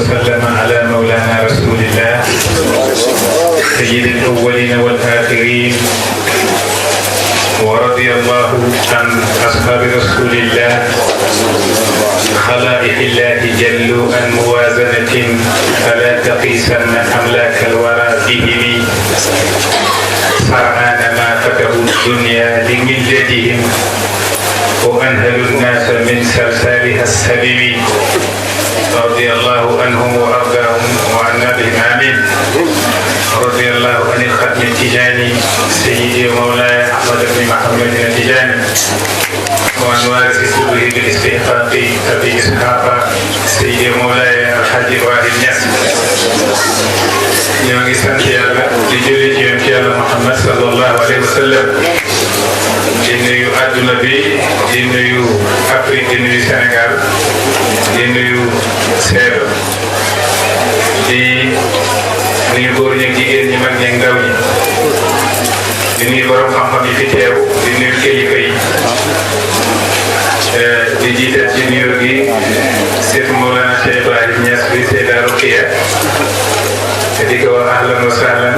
وسلم على مولانا رسول الله سيد الأولين والآخرين ورضي الله عن أصحاب رسول الله خلائق الله جلوا عن موازنة فلا تقيسن أملاك الورى بهم سرعان ما فتحوا الدنيا لملتهم وأنهلوا الناس من سلسالها السلم رضي الله عنهم وأرضاهم وعنا بهم آمين. رضي الله عن الختم التجاني سيدي ومولاي أحمد بن محمد التجاني وعن وارث سره بالاستحقاق أبي إسحاق سيدي ومولاي الحاج إبراهيم نياس. ñoo ngi sant yàlla di julli ci yonent yàlla Muhammad sallallahu alayhi wa sallam di nuyu àdduna bi di nuyu Afrique di nuyu Sénégal di nuyu Seedo di nuyu góor ñi jigéen ñi mag ñi ndaw ñi di nuyu borom xam-xam yi fi teew di nuyu kilifa yi di jiital ci nuyoo gi Seex Mawlana Cheikh Ibrahim Niass bi Seyda Ruqiya te di ko wax ahlan wa sahlan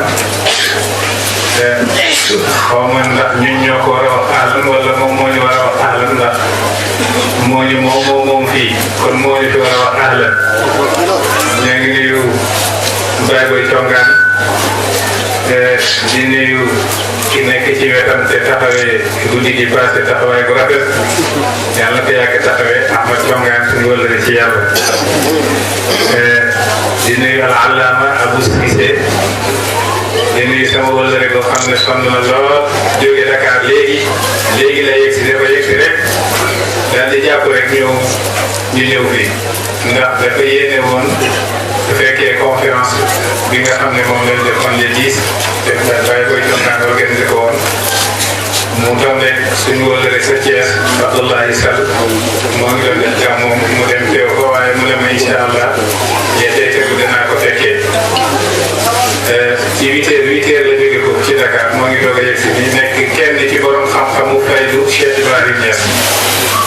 xaw ma ndax ñun ñoo ko war a wax ahlan wala moom moo ñu war a wax ahlan ndax moo ñu moom fii kon moo ñu fi war a wax ahlan ñoo ngi nuyu Baye Boy Congaan di nuyu ki nekk ci wetam te taxawee guddi gi passé taxawaay bu rafet yàlla ko yàgg taxawee Ahmad Congaan suñu wëllëre ci yàlla di nuyu al-allaama Abou Cissé di nuyu sama wëllëre boo xam ne sonn na lool jóge Dakar léegi la yegsi dafa yegsi rek daal di jàpp rek ñu ñëw fii ndax dafa yéene woon su fekkee conférence bi nga xam ne moom lañ defoon le 10 te Baye Boy Congaan organisé ko woon mu tombé suñu wëllëre sa Thiès Abdoulaye Sall moo ngi doon def jàmm mu dem teew ko waaye mu ne ma incha allah tey dinaa ko fekkee ci 8 heures la jóge ko ci Dakar moo ngi doog a yegg si nii nekk kenn ci borom xam-xamu faydu Cheikh Ibrahim Niass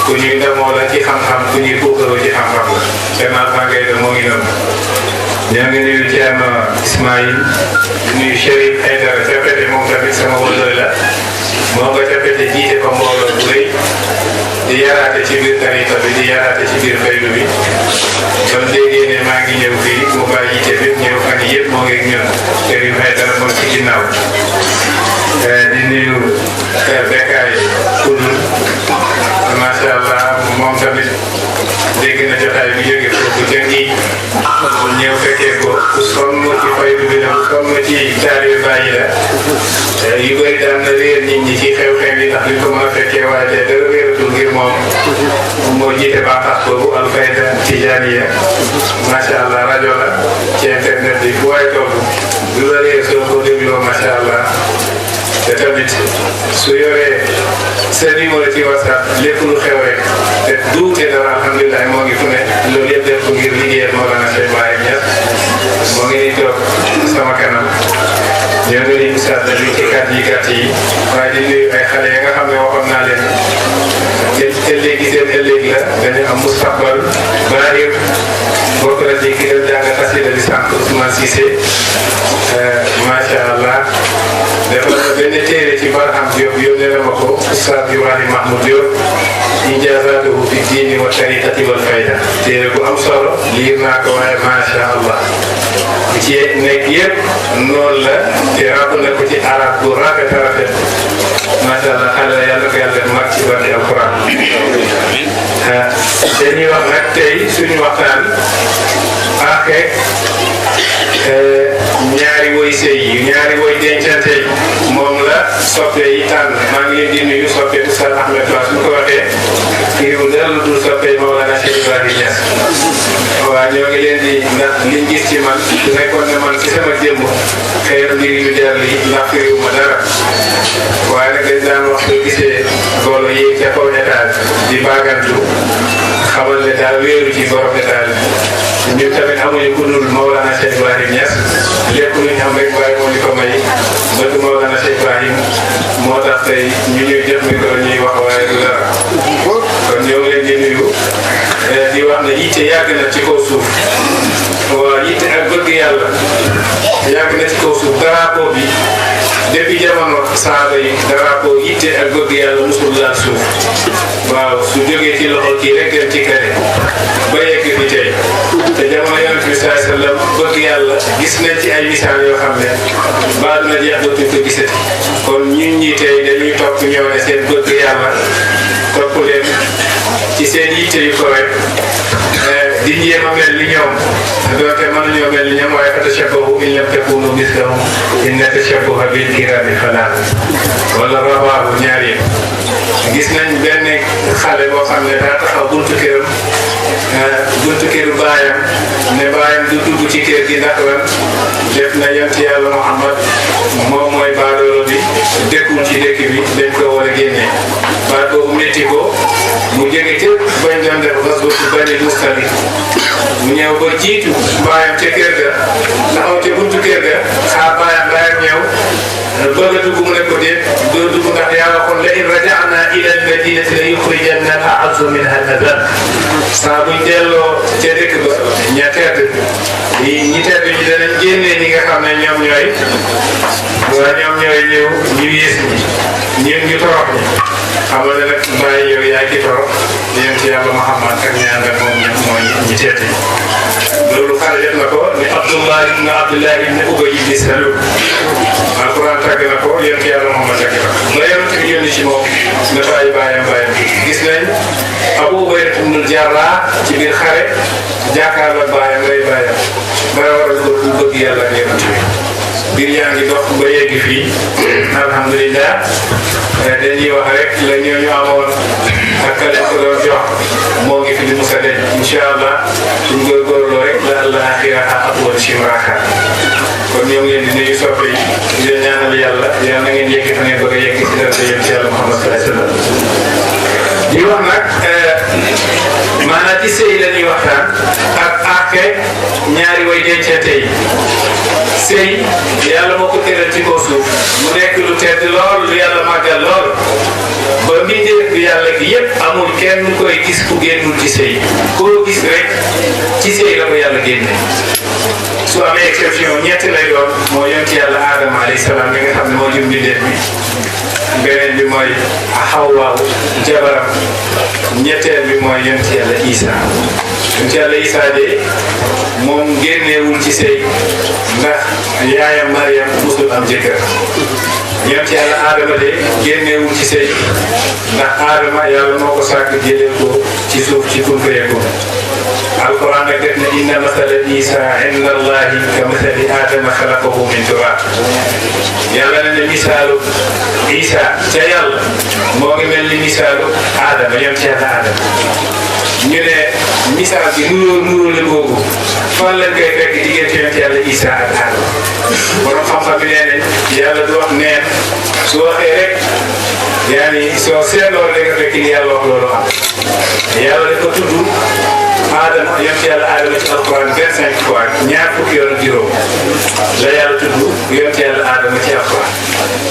ku ñuy ndamoo la ci xam-xam ku ñuy puukaroo ci xam-xam la gannaaw maa ngay doon moo ngi noonu. ñoo ngi nuyu Thierno Ismaïl nuyu Chérif Aïdara Thiapete moom tamit sama wëllëre la moo nga Thiapete jiite ko mbooloo bu rëy di yaraate ci biir tariqa bi di yaraate ci biir faydu bi kon déggee ne maa ngi ñëw fii mu bàyyi yitte bépp ñëw fan yëpp moo ngi ñun Chérif Aïdara moom ci ginnaaw di nuyu Bekkaay Koudou macha allah moom tamit dégg na jotaay bi jóge foofu jëngi ñëw fekkee ko ku sonn ci faydu bi la ku sonn ci taalibe bàyyi la yu bëri daan na réer nit ñi ci xew-xew yi ndax li ko mën a fekkee waaye te dara réeratul ngir moom moo jiite baaxaat boobu Alfayda Tijaaniya macha allah rajo la ci internet bi fu waay toll du la réer soo ko dégloo macha allah te tamit su yoree sa numéro ci WhatsApp lépp lu xew rek te duute dara alhamdulilah moo ngi fu ne loolu yëpp def ko ngir liggéeyal Mawlana Cheikh Ibrahim Niass moo ngi nii toog sama kanam ñoo ngi leen di sant ci kàddu yi gàtt yi waaye di nuyu ay xale yi nga xam ne waxoon naa leen te léegi seen ëllëg la dañu am mustaqbal baahir bokk na ci ki doon jàng xasida di sant Ousmane Cissé macha allah. dafa benn téere ci Barham Diop yónnee na ma ko Oustaz Ibrahim Mahmoud Diop ijaazaatuhu fi diini wa tariqati wal fayda téere bu am solo liir naa ko waaye macha allah ci nekk yëpp noonu la te ràbb na ko ci arab bu rafet a rafet macha allah xale yàlla ko yàlla mag ci barke alquran dañuy wax nag tey suñu waxtaan ak ñaari woy sëy yi ñaari woy dencante moom la soppe yi tànn maa ngi leen di nuyu soppe Oustaz Ahmed Ba su ko waxee kii bu dara lu dul soppe Mawlana Cheikh Ibrahim Niass waaw ñoo ngi leen di ndax liñ gis ci man su nekkoon ne man ci sama démb xëy na mbir yu jar li ndax réew ma dara waaye nag dañ daan wax soo gisee boolo yéeg ca kaw étage di baagantu xamal ne daal wéeru ci borom étage ñun tamit amuñu ku dul Mawlana Cheikh Ibrahim Niass lépp lu ñu am rek waaye moo ñu ko may bëgg Mawlana Cheikh Ibrahim moo tax tey ñu ñuy jëf micro ñuy wax waaye du dara kon ñoo ngi leen di nuyu di wax ne yitte yàgg na ci kaw suuf yàlla yàgg na ci kaw suuf drapeau bi depuis jamono saaba yi drapeau yitte ak bëgg yàlla musul laal suuf waaw su jógee ci loxo kii rek dem ci kare ba yegg fi tey te jamono yonent bi sallallahu alayhi wasallam bëgg yàlla gis nañ ci ay misaal yoo xam ne baa dina jeex dootuñ ko gisati kon ñun ñi tey dañuy topp ñëw ne seen bëgg yàlla topp leen ci seen yitte yu ko rek di jéem a mel ni ñoom doonte mënuñoo mel ni ñoom waaye fatashabbahu in lam takunu mislahum inna tashabbuha bil kirami falah wala rawaahu ñaar yi gis nañ benn xale boo xam ne daa taxaw buntu këru baayam ne baayam du dugg ci kër gi ndax lan def na yonent yàlla Muhammad moom mooy baadoolo bi dëkkul ci dëkk bi dañ ko war a génne baat boobu métti ko mu jóge ca bañ doon def gaswatu Bani Mustaliq mu ñëw ba jiitu baayam ca kër ga taxaw ca buntu kër ga xaar baayam ñëw bëgg a dugg mu ne ko déet doo dugg ndax yàlla waxoon la in raja'na ila al-madinati la yukhrijanna al-a'azzu minha al-adhall saa buñ delloo ca dëkk ba ñi tedd ñi danañ génnee ñi nga xam ne ñoom ñooy ñëw ñu yées ñi ñu torox ñi xam nga nag bàyyi yow yaa ngi torox yéen ci yàlla Muhammad ak ñi ànd ak moom mooy ñi tedd loolu xale def na ko ni Abdullah ibn Ubay ibn Salul alquran tàgg na ko yéen ci yàlla Muhammad tàgg na ko nga yonent bi yónni ci moom ne bàyyi bàyyam gis nañ Abu Ubayda ibn Jarrah ci biir xare jàkkaarloo bàyyam ngay bàyyam dara waral ko bu bëgg yàlla ak yonent bi biir yaa ngi dox ba yegg fii alhamdulilah dañuy wax rek la ñooñu amoon ak ka leen ko doon jox moo ngi fi di musa deñ incha allah suñ góorgóorloo rek la allah axiraha atwal shimraha kon ñoo ngi leen di nuyu soppe yi di leen ñaanal yàlla na ngeen yegg fa ngeen bëgg a yegg ci dara yéen ci yàlla Muhammad sallallahu alayhi wasallam di wax nag maanaam ci sëy la ñuy waxtaan ak ñaari way dencante yi sëy yàlla moo ko tëral ci kaw suuf mu nekk lu tedd lool lu yàlla màggal lool ba mbindeef bi yàlla gi yépp amul kenn koy gis ku génnul ci sëy koo gis rek ci sëy la ko yàlla génne su amee exception ñett lay doon moo yonent yàlla Adama alayhi salaam mi nga xam ne moo jur mbindeef bi beneen bi mooy Xawwa jabaram ñetteel bi mooy yonent yàlla Isa yonent yàlla Isa de moom génneewul ci sëy ndax yaayam Mariam musul am jëkkër yonent yàlla Adama de génneewul ci sëy ndax Adama yàlla moo ko sàkk jëlee ko ci suuf ci kun fayeeku alquran nag def na inna masala Isa inda allahi ka masali Adama xalaqahu min turab yàlla na ne misaalu Isa ca yàlla moo ngi mel ni misaalu Adama yonent yàlla Adama ñu ne misaal bi nuróo la boobu fan lañ koy fekk diggante yonent yàlla Isa ak Adama borom xam-xam bi nee nañ yàlla du wax neen su waxee rek yaani soo seetloo rek nga fekk ni yàlla wax loolu am yàlla dafa tudd Adama yonent yàlla Adama ci alquran 25 fois ñaar fukki yoon ak juróom la yàlla tudd yonent yàlla Adama ci alquran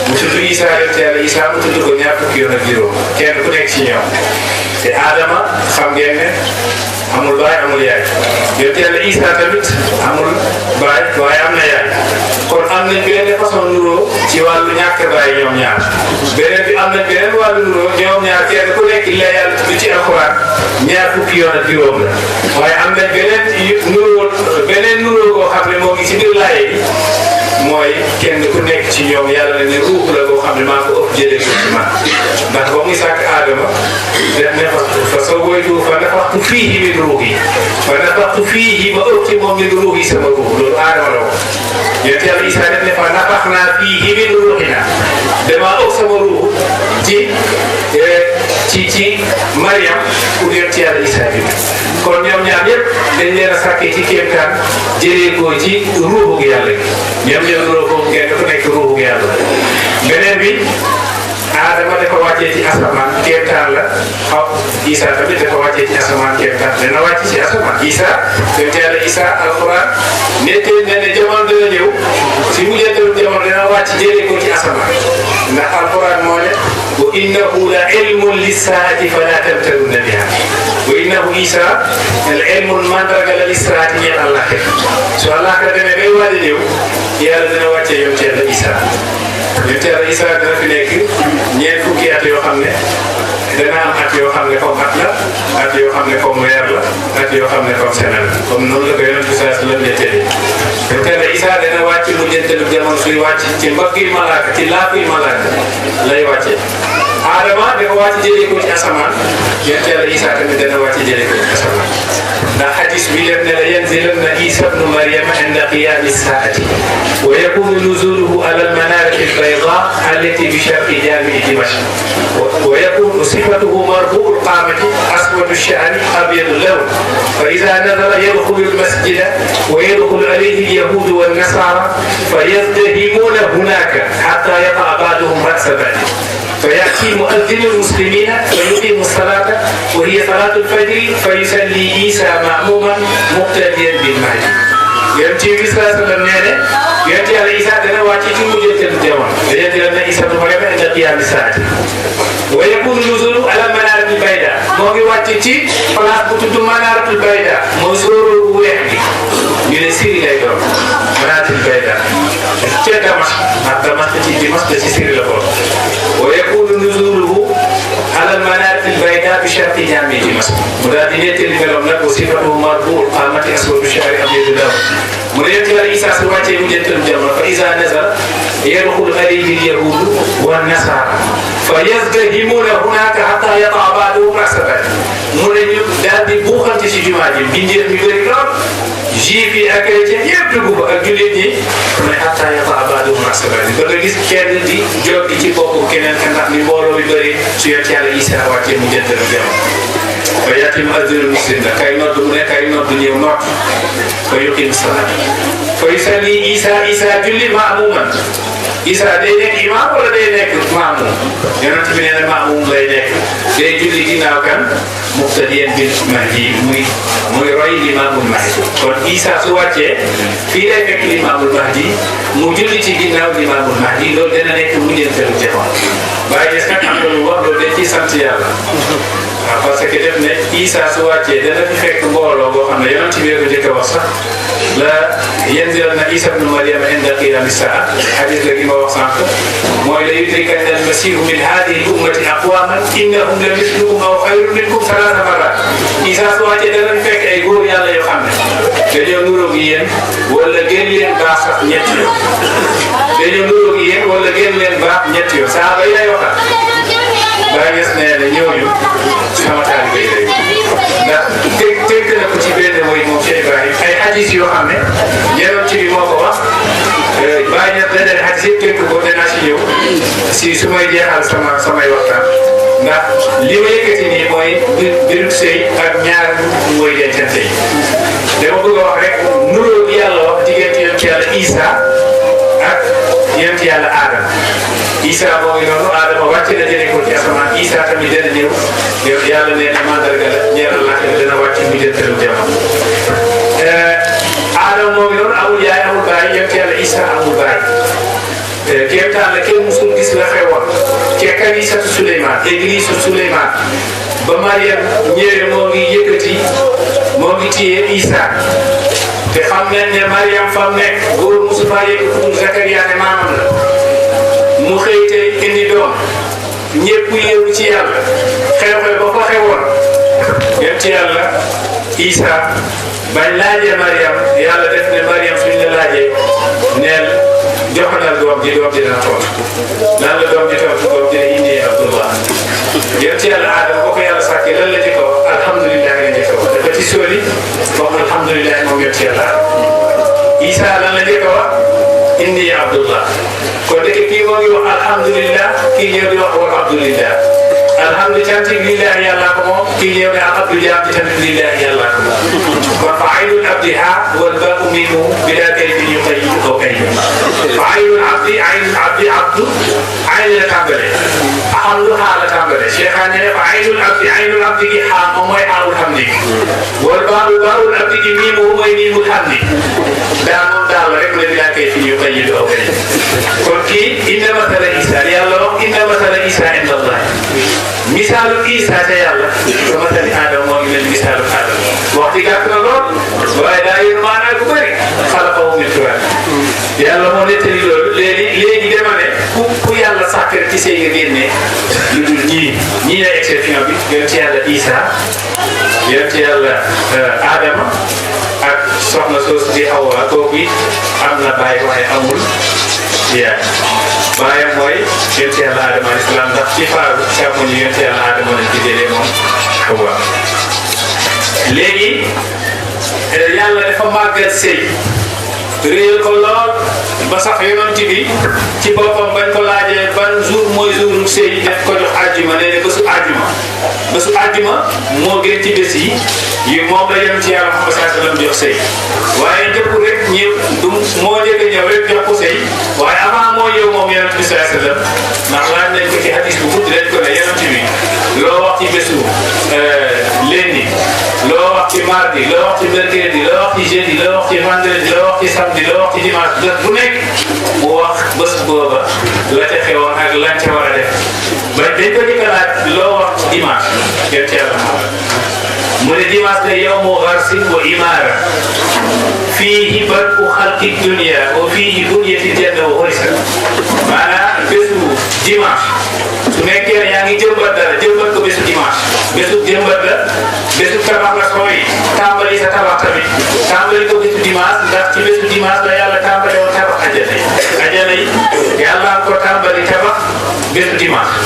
mu tudd Isa yonent yàlla Isa mu tudd ko ñaar fukki yoon ak juróom kenn ku nekk ci ñoom te Adama xam ngeen ne amul baay amul yaay yonent yàlla Isa tamit amul baay waaye am na yaay kon am nañ beneen façon nuroo ci wàllu ñàkk baay ñoom ñaar beneen bi am nañ beneen wàllu nuroo ñoom ñaar kenn ku nekk la yàlla tudd ci alxuraan ñaar fukki yoon ak juróom la waaye am nañ beneen nuroo boo xam ne moo ngi ci biir laaye bi mooy kenn ku nekk ci ñoom yàlla ne ruux la boo xam ne maa ko ëpp jëlee ko ci man ndax ba muy sàkk Adama def ne fa sawwaytuhu fa nafaxtu fiihi min ruuhi fa nafaxtu fiihi ma ëpp ci moom min ruuhi sama ruux loolu Adama la ko yonent yàlla Isa def ne fa nafaxnaa fiihi min ruuhinaa damaa ëpp sama ruux ci Mariam pour yonent yàlla Isa bi kon ñoom ñaar ñëpp dañ leen a sàkkee ci kéemtaan jëlee ko ci ruuxu gi yàlla gi ñoom ñoo nuroo foofu ngeen dafa nekk ruuxu gi yàlla beneen bi Adama dafa wàccee ci asamaan kéemtaan la xaw Isa tamit dafa wàccee ci asamaan kéemtaan dana wàcc ci asamaan Isa yonent yàlla Isa alquran nettee ne jamono dana ñëw si mujjantalu jamono dana wàcc jëlee ko ci asamaan ndax alquran moo ne wa innahu la ilmun lissaati fala tamtarunna biha wa innahu Isa al ilmun mandarga la lissaati ñeel Allah su àllaaxira demee bay waaj a ñëw yàlla dina wàccee yonent yàlla Isa yonent yàlla Isa dina fi nekk ñeent fukki at yoo xam ne dana am at yoo xam ne comme at la at yoo xam ne comme weer la at yoo xam ne comme semaine la comme noonu la ko yonent bi saa si lan nettali yonent yàlla Isa dana wàcc mu jëntalu jamono suy wàcc ci mbaggi malaaka ci laafi malaaka lay wàccee Adama dafa wàcc jëlee ko ci asamaan yonent yàlla Isa tamit dana wàcc jëlee ko ci asamaan ndax hadis bi def ne la yanzilanna Isa ibnu Maryama inda qiyaami saati wa yakunu nuzuluhu ala almanarati albayda allati bi sharqi jaami'i Dimashq wa yakunu sifatuhu marbu'u alqamati aswadu ash-sha'ri abyadu al-lawn fa idha nazala yadkhulu al-masjida wa yadkhulu alayhi al-yahud wan-nasara fayazdahimuna hunaka hatta yaqa'a ba'duhum ra'sa ba'd فيأتي مؤذن المسلمين فيقيم الصلاة وهي صلاة الفجر فيصلي عيسى مأموما مقتديا بالمهدي. يأتي صلى الله عليه وسلم يأتي على عيسى دنا واتي في مجد الجوان يأتي على عيسى بن مريم عند قيام الساعة ويكون النزول على منارة البيضاء موغي واتي تي فلاس بتدو منارة البيضاء مزور ويحدي ينسير إلى يوم منارة البيضاء دمشق تي دمشق تسير لفوق ويكون نزوله على المنارة البيضاء بشرط جامع دمشق مرادية الملون وصفته مرفوع قامة أسود الشعر أبيض اللون مريت عيسى سواتي وجدت الجمر فإذا نزل يدخل عليه اليهود والنصارى فيزدهمون هناك حتى يقع بعضهم رأس بعض مريت دادي بوخل تسي جماجي بنجير ميغريكار jiifi ak chrétien yëpp dugg fa ak jullit ñi mais hatta yaqa ba'duhum ra'sa ba'd ba nga gis kenn di joggi ci boppu keneen ka ndax ni mbooloo bi bëri su yot yàlla Isa wàccee mu jëntal jamono fa yati mu'adhdhinul muslim la kay nodd mu ne kay nodd ñëw nodd fa yuqimu salaat fa yusalli Isa julli ma'muman Isa day nekk imam wala day nekk maamum yonent bi nee na maamum lay nekk day julli ginnaaw kan muqtadiyan bil mahdi muy roy limaamul mahdi kon Isa su wàccee fii lay fekk limaamul mahdi mu julli ci ginnaaw limaamul mahdi loolu dana nekk mujjantalu jamono waaye gis nga am na lu wax loolu dañ ciy sant yàlla waaw parce que def ne Isa su wàccee dana fi fekk mbooloo boo xam ne yonent bi ko njëkk a wax sax la yanzilanna Isa ibnu Maryama inda qiyaami saa hadis la gi ma wax sànq mooy la yudrikanna al-masiihu min haadihi l-ummati aqwaaman innahum la mislukum aw xayrun minkum salaasa marrat Isa su wàccee dana fi fekk ay góor yàlla yoo xam ne dañoo nuróog yéen wala gën leen baax sax ñetti yoon dañoo nuróog yéen wala gën leen baax ñetti yoon saaba yi lay waxal baa gis ne ne ñooñu sama taalibe yi lay ndax tënk na ko ci benn mooy moom Cheikh Ibrahim ay hadis yoo xam ne yenoon ci bi moo ko wax bàyyi ñett la dene hadis yëpp tënk ko danaa si ñëw si su may jeexal samay waxtaan ndax li ma yëkkati nii mooy mbirum sëy ak ñaar mooy dencante yi dama bëgg a wax rek nuróo gi yàlla wax diggante yonent yàlla Isa ak yonent yàlla Adama Isa moo ngi noonu Adama wàcc na jëlee ko ci asamaan Isa tamit dana ñëw yàlla nee na mandarga la ñeeral la dana wàcc mu jëntalu jamono Adama moo ngi noonu amul yaay amul baay yonent yàlla Isa amul baay kéemtaan la kenn musul gis la xewoon ca kanisatu Suleymaan église Suleymaan ba Mariam ñëwee moo ngi yëkkati moo ngi téye Isa te xam nañ ne Mariam fam nekk góor musu faa yëkkati Zakariya ne maamam la mu xëy tey indi doom ñëpp yéewu ci yàlla xew-xew ba fa xewoon yem ci yàlla Isa bañ laajee Mariam yàlla def ne Mariam suñ la laajee neel joxanal doom ji dina toll lan la doom ji tontu doom ji ne indi Abdullah yem ci yàlla Adama boo ko yàlla sàkkee lan la njëkk a wax alhamdulilah la njëkk a wax dafa ci sóoli wax alhamdulilah moom yem ci yàlla Isa lan la njëkk a wax indi Abdullah kon dëkk kii moo ngi wax alhamdulilah kii ñëw di wax wala abdulillah alhamdulilah cant lillahi yàlla ko moom kii ñëw ne ak abdu jaam ci tamit lillahi yàlla ko moom kon fa aynul abdi ha wal baaqu minhu bila kayfin yuqayyidu aw kayfin fa aynul abdi abdu ayn la tàmbalee alhamdu haa la tàmbalee Cheikhaan ne fa aynul abdi gi haa moom mooy haawul hamdi wal baaqul abdi gi mii moom mooy miimul hamdi daa moom daal la rek la bila kayfin yuqayyidu aw kayfin kon kii inna masala Isa yàlla wax inna masala Isa inda Allah misaalu Isa te yàlla sa masali Adama moo ngi mel misaalu Adama wax di gàtt na lool waaye daa yor maanaa bu bëri yàlla moo nettali loolu léegi dama ne ku yàlla sàkk ci sëy nga génne lu dul ñii ne exception bi yonent yàlla Isa yonent yàlla Adama ak soxna soosu di Hawa kooku it am na baay waaye amul yaay baayam mooy yonent yàlla Adama alayhi salaam ndax ci faaru càmmoñu yonent yàlla Adama lañ ci jëlee moom Hawa léegi yàlla dafa màggal sëy réyal ko lool ba sax yonent bi ci boppam bañ ko laajee ban jour mooy jour sëy def ko jox àjjuma nee na bésu àjjuma moo gën ci bés yi moom la yonent yàlla Muhammad sallallahu alayhi wasallam jox sëy waaye njëkk rek ñëw du moo njëkk a ñëw rek jox ko sëy waaye avant moo ñëw moom yonent bi sallallahu alayhi wasallam ndax laaj nañ ko ci hadis bu gudd dañ ko ne yonent bi loo wax ci bésu lundi loo wax ci mardi loo wax ci mercredi loo wax ci jeudi loo wax ci vendredi loo wax ci samedi loo wax ci dimanche bés bu nekk mu wax bés booba la ca xewoon ak lan ca war a def ba dañ ko njëkk a laaj loo wax ci dimanche yéen ci yàlla mu ne dimanche ne yawmu gharsin wa imaara fiihi bad'u xalqi dunya wa fiihi bunyatil janna wa ghurisat maanaam bésu dimanche su nekkee yaa ngi jëmbat dara jëmbat ko bésu dimanche bésu jëmbat la bésu tabax la sooy tàmbali sa tabax tamit tàmbali ko bésu dimanche ndax ci bésu dimanche la yàlla tàmbali woon tabax ajjana yi yàlla ko tàmbali tabax bésu dimanche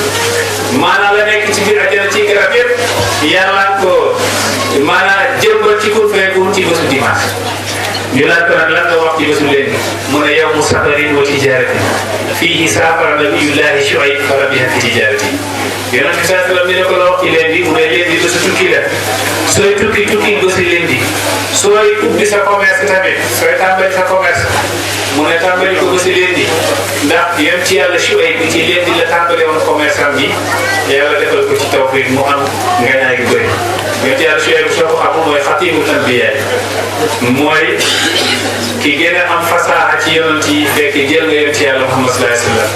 maanaam la nekk ci biir ajjana ci garab yëpp yàlla ko maanaam jëmbat ci kur feeku ci bésu dimanche ñu laaj ko nag lan nga wax ci bésu leen mu ne yawmu safarin wa tijaaratin fiihi saafara nabiyullahi Shuayb fa rabiha fi tijaarati yonent bi sallallahu alayhi wa sallam ne ko la wax ci leen di mu ne leen di bésu tukki la sooy tukki bésu leen di sooy ubbi sa commerce tamit sooy tàmbali sa commerce mu ne tàmbali ko bésu leen di ndax yéen ci yàlla Shuayb bi ci leen di la tàmbali woon commerce am bi yàlla defal ko ci tawfiq mu am ngañaay gu bëri yéen ci yàlla Shuayb soo ko xamul mooy xatiibul anbiyaa mooy ki gën a am fasaaxa ci yonent yi fekk jël nga yonent yàlla Muhammad sallallahu alayhi wa sallam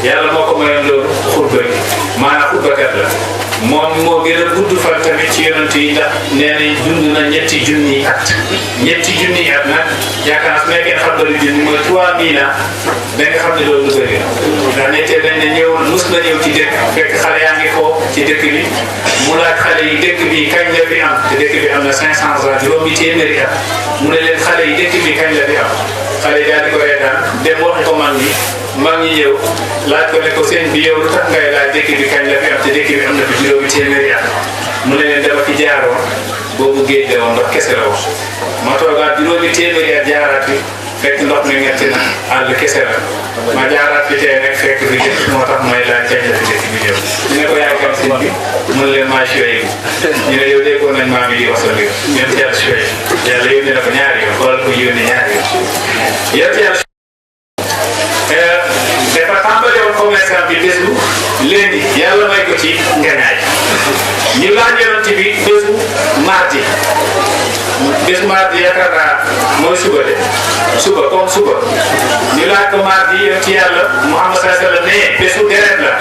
yàlla moo ko mayoon loolu xutba bi maanaam xutbakat la moom moo gën a gudd fan tamit ci yonent yi ndax nee nañ dund na ñetti junniy at nag yaakaar naa su nekkee xam nga lu junni mooy 3000 ans da nga xam ne loolu lu bëri ndax nettee dañ ne mus na ñëw ci dëkk fekk xale yaa ngi foo ci dëkk bi mu laaj xale yi dëkk bi kañ la fi am te dëkk bi am na 500 ans juróomi téeméeri at mu ne leen xale yi dëkk bi kañ la fi am xale yi daal di ko reetaan dem wax ko mag ñi ñëw laaj ko ne ko seen bi yow lu tax ngay laaj dëkk bi kañ la fi am te dëkk bi am na fi juróomi téeméeri at mu ne leen dama fi jaaroon boobu géej la woon ndox kese la woon ma toogaat juróomi téeméeri at jaaraat fi fekk ndox mi metti na àll kese la ma jaaraat fi tey nag fekk fi jëf moo tax may laaj kañ la fi dëkk bi ñëw ñu ne ko yaay kam sëñ bi mun leen maa Shuayb ñu ne yow déggoon nañ maa mi di wax sa mbir ñoom ci yàlla Shuayb yàlla yónni na ko ñaari yoon xoolal ko yónni ñaari yoon yàlla dafa tàmbali woon commerçant bi bésu lundi yàlla may ko ci ngañaay ñu laaj yonent bi bésu mardi yaakaar naa mooy suba comme suba ñu laaj ko mardi yonent yàlla Muhammad sallallahu alayhi wa sallam ne bésu deret la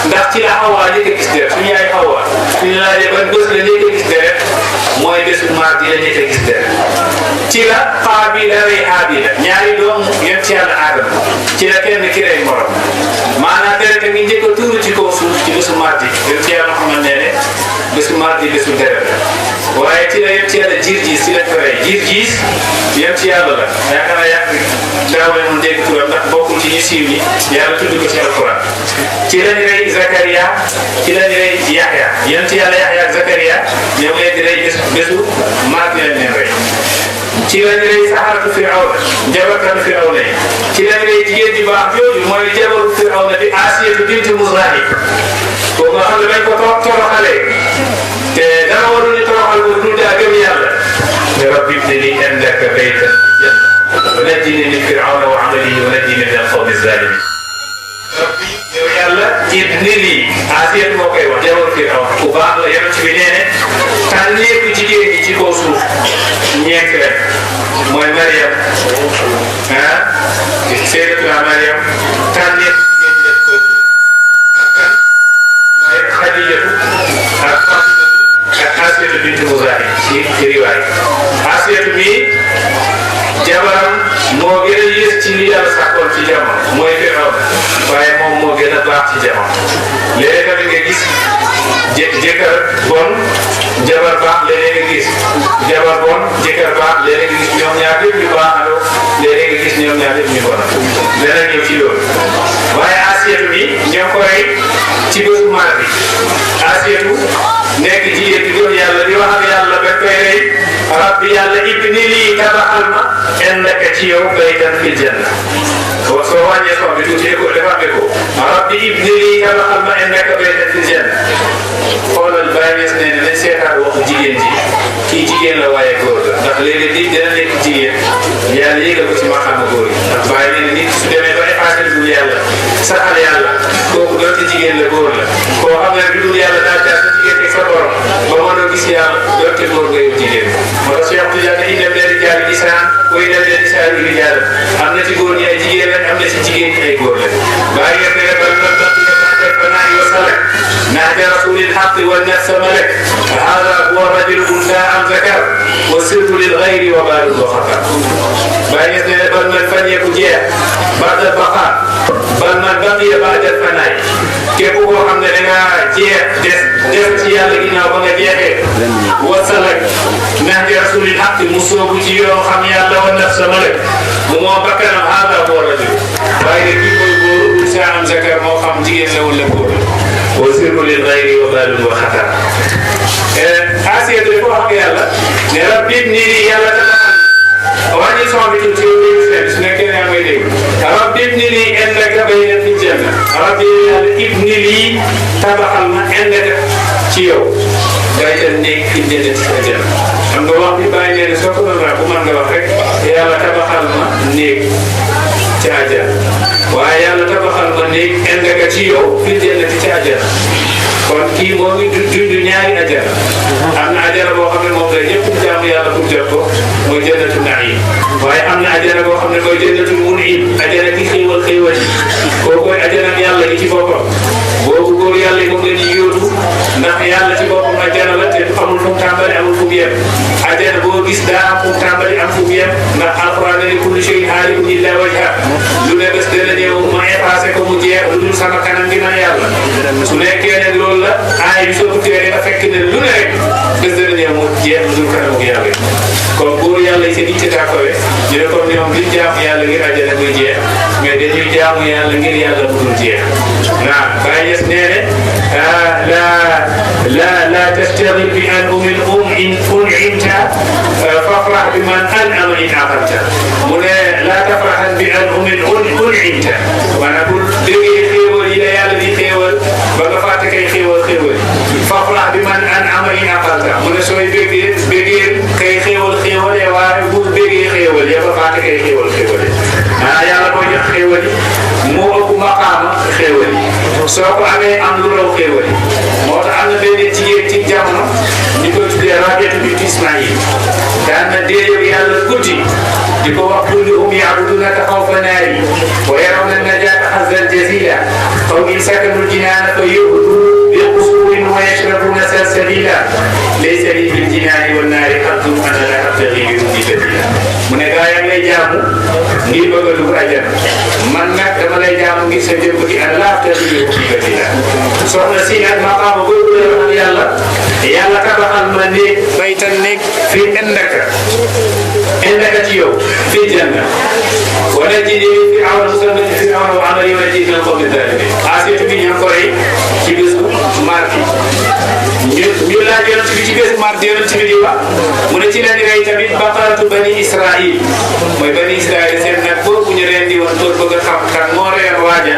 ndax ci la Hawa njëkk a gis deret suñu yaay Hawa suñu laajee ban bés la njëkk a gis deret mooy bésu mardi la njëkk a gis deret ci la Qaabila rey Haabila ñaari doom yonent yàlla Aadama ci la kenn ki rey morom maanaam deret ngi njëkk a tuuru ci kaw suuf ci bésu mardi yonent yàlla Muhammad nee ne bésu mardi bésu deret la waaye ci la yonent yàlla Jirjiis ci lañ ko rey Jirjiis yonent yàlla la yaakaar naa yàq daaw la mun dégg turam ndax bokkul ci ñu siiw ñi yàlla tudd ko ci alquran ci lañ rey Zakaria ci lañ rey Yaxya yonent yàlla Yaxya ak Zakaria ñoom leen di rey bésu mardi lañ leen rey ci lañ rey saxaratu Firawna jabarkatu Firawna yi ci lañ rey jigéen ji baax jooju mooy jabaru Firawna bi Asiyatu bint Muzahim kooku nga xam ne dañ ko toroxalee te dara warul ñu toroxal ko dul daa gëm yàlla ne rabbi ibni li indaka baytan wa najjini min Firawna wa amalihi wa najjini min al-qawmi az-zalimin rabbi yow yàlla ibni li Asiyatu moo koy wax jabaru Firawna ku baax la yonent bi nee ne tànneeku jigéen ñi ci kaw suuf ñeent rek mooy Mariam Sayyidatuna Mariam tànneeku jigéen ñi def koy mooy Xadijatu ak Asiyatu bint Muzahim ci riwaay Asiyatu mi jabaram moo gën a yées ci li yàlla sax ci jamono mooy Firawna waaye moom moo gën a baax ci jamono léeg-léeg tamit nga gis jëkkër bon jabar baax léeg-léeg nga gis jabar bon jëkkër baax léeg-léeg nga gis ñoom ñaar yëpp ñu baaxandoo léeg-léeg nga gis ñoom ñaar yëpp ñu bonandoo dana ñëw ci loolu waaye Asiyatu bi ñoo ko rey ci bésu maar bi Asiyatu nekk jigéen di doon yàlla di wax ak yàlla ba koy rey rabbi yàlla ibni lii tabaxal ma indaka ci yow baytan fil janna soo wàññee soo bi tuuti ko dafa amee ko rabbi ibni lii tabaxal ma indaka baytan fil janna xoolal Baye Niass nee na nañ seetaat waxu jigéen ji kii jigéen la waaye góor la ndax léeg-léeg nit dina nekk jigéen yàlla yéegal ko ci maqaama góor yi ndax Baye nee na nit su demee ba effacé dul yàlla saxal yàlla kooku doonte jigéen la góor la koo xam ne dul yàlla daa jaar sa jigéen sa borom ba mënoo gis yàlla doonte góor nga yow jigéen moo tax Cheikh Tidiane inna mina rijaali nisaan wa inna mina nisaai rijaalan am na ci góor ñi ay jigéen lañ am na ci jigéen ñi ay góor lañ Baye Niass nee na bal man baqiya taxta fanaa'i wa salak نهج رسول الحق والنفس ملك هذا هو الرجل انثى ام ذكر والسر للغير وبال وخطر بين بل من فني كجيه بعد البقاء بل من بقي بعد الفناء كيف هو خمنا لنا جيه دef ci yàlla ginnaaw ba nga jeexee wasalak nahj rasul الحق musoobu ci yoo xam yàlla wa nafs malik mu moo bakkanam hada huwa rajul waaye kii koy góor unsa am zakar moo xam jigéen la wala góor وسر للغير وبال وخطر Asiyatu dafa wax ak yàlla ne rabbi ibni lii yàlla tabaxal wàññi son bi tuuti su nekkee ne may dégg rabbi ibni lii indaka baytan fil janna rabbi yàlla ibni lii tabaxal ma indaka ci yow baytan nekk fil janna ci sa janna xam nga wax bi bàyyi nee ne soo ko doon wax bu mën nga wax rek yàlla tabaxal ma néeg ci àjjana waaye yàlla tabaxal ma néeg indaka ci yow fil jannati ci àjjana kon kii moo ngi dund ñaari àjjana am na àjjana boo xam ne moom la ñëpp jaamu yàlla pour jot ko mooy jannatu naim waaye am na àjjana boo xam ne mooy jannatu munim àjjana ki xéewal xéewal yi kooku mooy àjjana yàlla gi ci boppam boobu góor yàlla yi moom la ñuy yóotu ndax yàlla ci boppam àjjana la te amul fu mu tàmbali amul fu mu yem àjjana boo gis daa am fu mu tàmbali am fu mu yem ndax alquran ne kullu shay'in haalikun illa wajha lu ne bés dana ñëw ma effacé ko mu jeex lu dul sama kanam gi man yàlla su nekkee ne loolu la aay bi soo ko téeree nga fekk ne lu ne rek bés dana ñëw mu jeex lu dul kanam gi yàlla kon góor yàlla yi seen itte daa kawe ñu ne comme ñoom duñ jaamu yàlla ngir àjjana muy jeex mais dañuy jaamu yàlla ngir yàlla mu dul jeex naam Baye Niass nee ne لا تشتغل بأنعم إن أنعمت فافرح بمن أنعم إن عقلت لا تفرح بأنعم أنعمت ونقول بغي خيول إلى يالذي خيول بغفاتك خيول فافرح بمن أنعم إن عقلت من سوي بغي كي خيول يواربول بغي خيول يبغفاتك خيول يالا بو jox xéewal moo ëpp maqaama xéewal soo ko amee am lu raw xéewal moo tax am na benn jigéen ci jamono ñu ko tuddee Rabiatu bint Ismaïl daan na dee yàlla guddi di ko wax kulluhum ya'budunaka xawfa naari wa yarawna najaata hazan jazila aw in sakanul jinaana fa yu'tu bi qusurin wa yashrabuna salsabila laysa li fil jinaani wan naari haddun ana la abtaghi bi rubi badila mu ne gaa yaa ngi lay jaamu ngir bëgg a dugg àjjana man nag dama lay jaamu ngir sa jëmm gi ana la abtaghi bi rubi badila soxna si nag maqaama boobu la wax yàlla yàlla tabaxal ma néeg baytan néeg fii indaka ci yow fii janna wa najjini min Firawna musal ma ci Firawna wa amali wa najjini min al-qawmi zalimin Asiyatu bi ñu ko rey ci bés mardi ñu laaj yonent bi ci bés mardi yonent bi di wax mu ne ci leen rey tamit baqaratu bani Israil mooy bani Israil seen nag boobu ñu leen di woon pour bëgg a xam kan moo reyoon waaja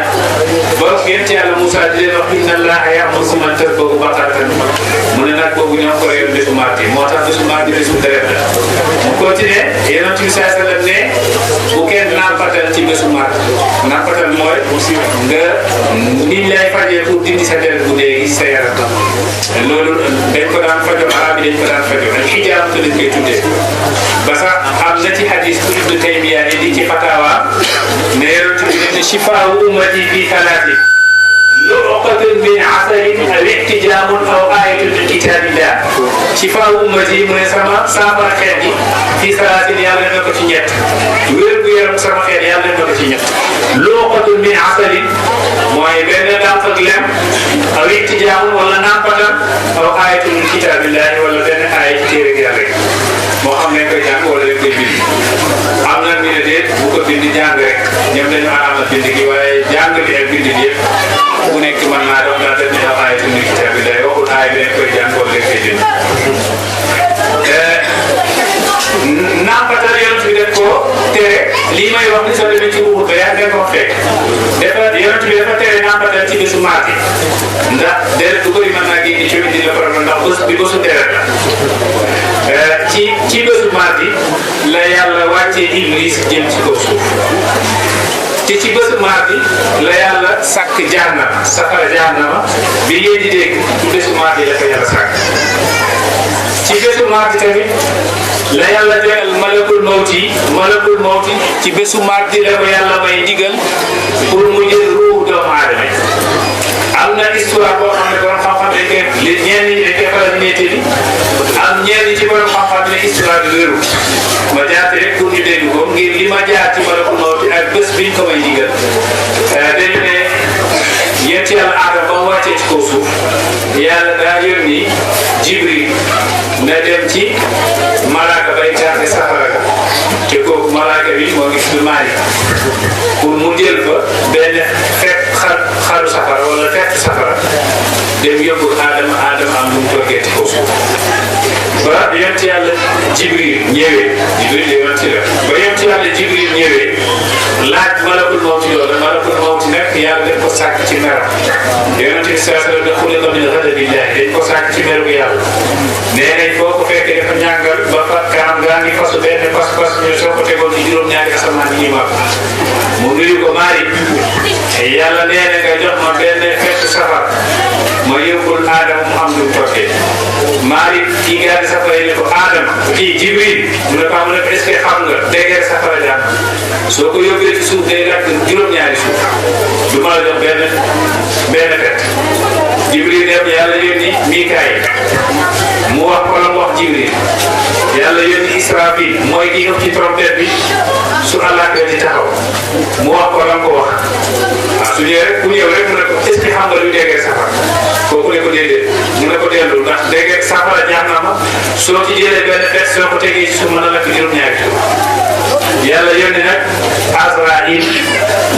ba yonent yàlla Moussa di leen wax inna Allaha ya'muru an tadhbahu baqaratan mu ne nag boobu ñoo ko reyoon bésu mardi moo tax bésu mardi bésu deret la mu continué yonent bi saa sallam ne bu kenn nampatal ci bésu mardi nampatal mooy nga niñ lay fajee pour dindi sa deret bu dee gis sa yaram loolu dañ ko daan fajo arab yi dañ ko daan fajo ak xijaab ko lañ koy tuddee ba sax am na ci hadis bu Ibnu Taymiya indi ci fatawa ne yonent bi ne shifaa ummati fi talaati luqatun min asalin aw ihtijamun aw ayatun min kitabillah shifaa ummati mu ne sama saafara xeet yi fi salaatin yàlla na ko ci ñett wér gu yaram sama xeet yàlla na ko ci ñett luqatun min asalin mooy benn dànk ak lem aw ittijaamun wala nàmpatal aw aayatun min kitaabillahi wala benn aaya ci téere yàlla yi moo xam ne koy jàng wala dañ koy bind am na ñu ne déet bu ko bind jàng rek ñoom dañu araamal bind gi waaye jàng bi ak bind bi yëpp ku nekk mën naa doon daa def ne aw aayatun min kitaabillahi waxul aaya bi dañ koy jàng wala dañ koy bind nàmpatal yonent bi def ko tere lii may wax ni soo demee ci Uhud ba yaa ngi ko fekk yonent bi dafa tere nàmpatal ci bésu mardi ndax deret du bëri mën naa génn ci di la problème ndax bés bi bésu deret la ci bésu mardi la yàlla wàccee Iblis jëm ci kaw suuf te ci bésu mardi la yàlla sàkk jahannama safara jahannama bi ngeen di dégg ci bésu mardi la ko yàlla sàkk ci bésu mardi tamit la yàlla joxel malakul mawti ci bésu mardi la ko yàlla may digal pour mu jël ruuhu doomu aadama yi am na histoire boo xam ne borom xam-xam dañ koy ñenn ñi dañ koy faral di nettali am ñenn ci borom xam-xam ne histoire bi wéru ma jaate rek pour ñu dégg ko ngir li ma jaar ci malakul mawti ak bés biñ ko may digal dañu ne yéen ci yàlla aadama ba mu wàccee ci kaw suuf yàlla daa yónni Jibril na dem ci malaaka bay garde safara ga te kooku malaaka bi moo ngi tudd Maalik pour mu jël fa benn fekk xaru safara wala fekk safara dem yóbbu Adama am lu mu toggee ci kaw suuf ba yonent yàlla Jibril ñëwee Jibril yonent la ba yonent yàlla Jibril ñëwee laaj malakul mawti loolu malakul mawti nag yàlla def ko sàkk ci meram yonent bi saa sallam dafa xuliqa min ghadabillahi dañ ko sàkk ci meru yàlla nee nañ boo ko fekkee dafa ñàngal ba fa kanam gaa ngi fasu benn pas ñu soo ko tegoon ci juróom-ñaari asamaan yi mag mu nuyu ko Maalik yàlla nee na nga jox ma benn fett safar ma yóbbul Adama mu am lu mu toggee Maalik kii garde safara yi ne ko Adama kii Jibril mu ne ko est-ce que xam nga dégeer safara jàmm soo ko yóbbee ci suuf day lakk juróom-ñaari suuf du ma la jox benn fett Jibril dem yàlla yónni Mikaayil mu wax ko la mu wax Jibril yàlla yónni Israfil mooy kii ci trompette bi su àllaaxira di taxaw mu wax ko la mu ko wax su ñëwee rek ku ñëw rek mu ne ko est-ce que xam nga luy dégeer safara kooku ne ko déedéet mu ne ko dellu ndax dégeer safara jahannama soo ci jëlee benn fett soo ko tegee ci suuf mën na lakk juróom-ñaari suuf yàlla yónni nag Azraïl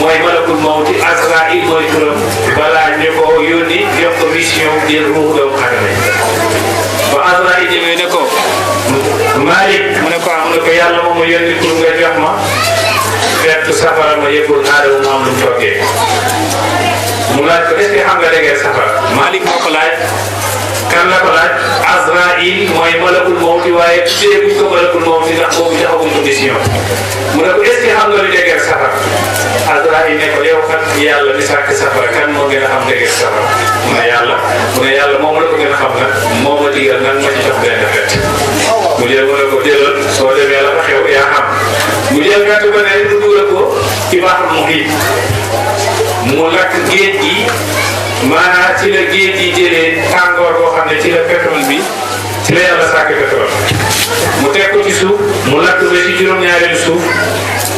mooy malakul mawti Azraïl mooy turam balaa ñu ko yónni jox ko mission jël ruuhu doomu aadama ba Azraïl ñëwee ne ko Maalik mu ne ko yàlla moom ma yónni pour nga jox ma fett safara ma yëppul Aadama mu am lu mu toggee mu laaj ko est-ce que xam nga dégeer safara Maalik moo ko laaj kan la ko laaj Azraïl mooy malakul mawti waaye tuddee buñ ko malakul mawti ndax boobu joxaguñ ko mission mu ne ko est-ce que xam nga lu dégeer safara Azraïl ne ko yow kat yàlla mi sàkk safara kan moo gën a xam dégeer safara mu ne yàlla moom la ko gën a xam nag moo ma digal nag ma ci jox benn fett mu jël mu ne ko jëlal soo demee la fa xew yaa xam mu jël fett ba ne mu dugal ko ci baaxul muhiit mu lakk géej gi maanaam ci la géej gi jëlee tàngoor boo xam ne ci la pétrole bi ci la yàlla sàkk pétrole mu teg ko ci suuf mu lakk ba ci juróom-ñaareelu suuf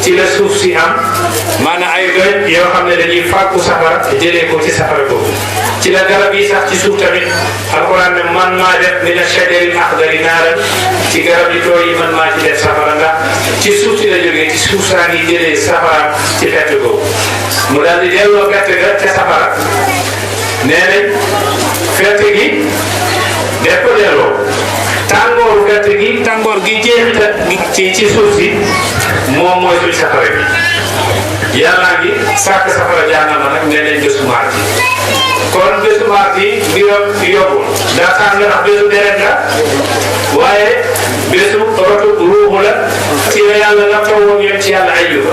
ci la suuf si am maanaam ay doj yoo xam ne dañuy fàggu safara jëlee ko ci safara boobu ci la garab yi sax ci suuf tamit alxuraan ne man maa def mina shajaril axdari naaran ci garab yi tooy yi man maa ci def safara ndax ci suuf si la jógee ci suuf saa ngi jëlee safara ci fett boobu mu daal di delloo gerte ga ca safara nee nañ fett gi def ko delloo tàngooru gerte gi tàngoor gi jeexital ci suuf si moom mooy suñ safara bi yàlla ngi sàkk safara jahannama nag nee nañ bésu mardi kon bésu mardi mbiram yombul daa tàng ndax bésu deret la waaye bésu rotu ruuxu la ci la yàlla la tawoon yéen ci yàlla Ayyuba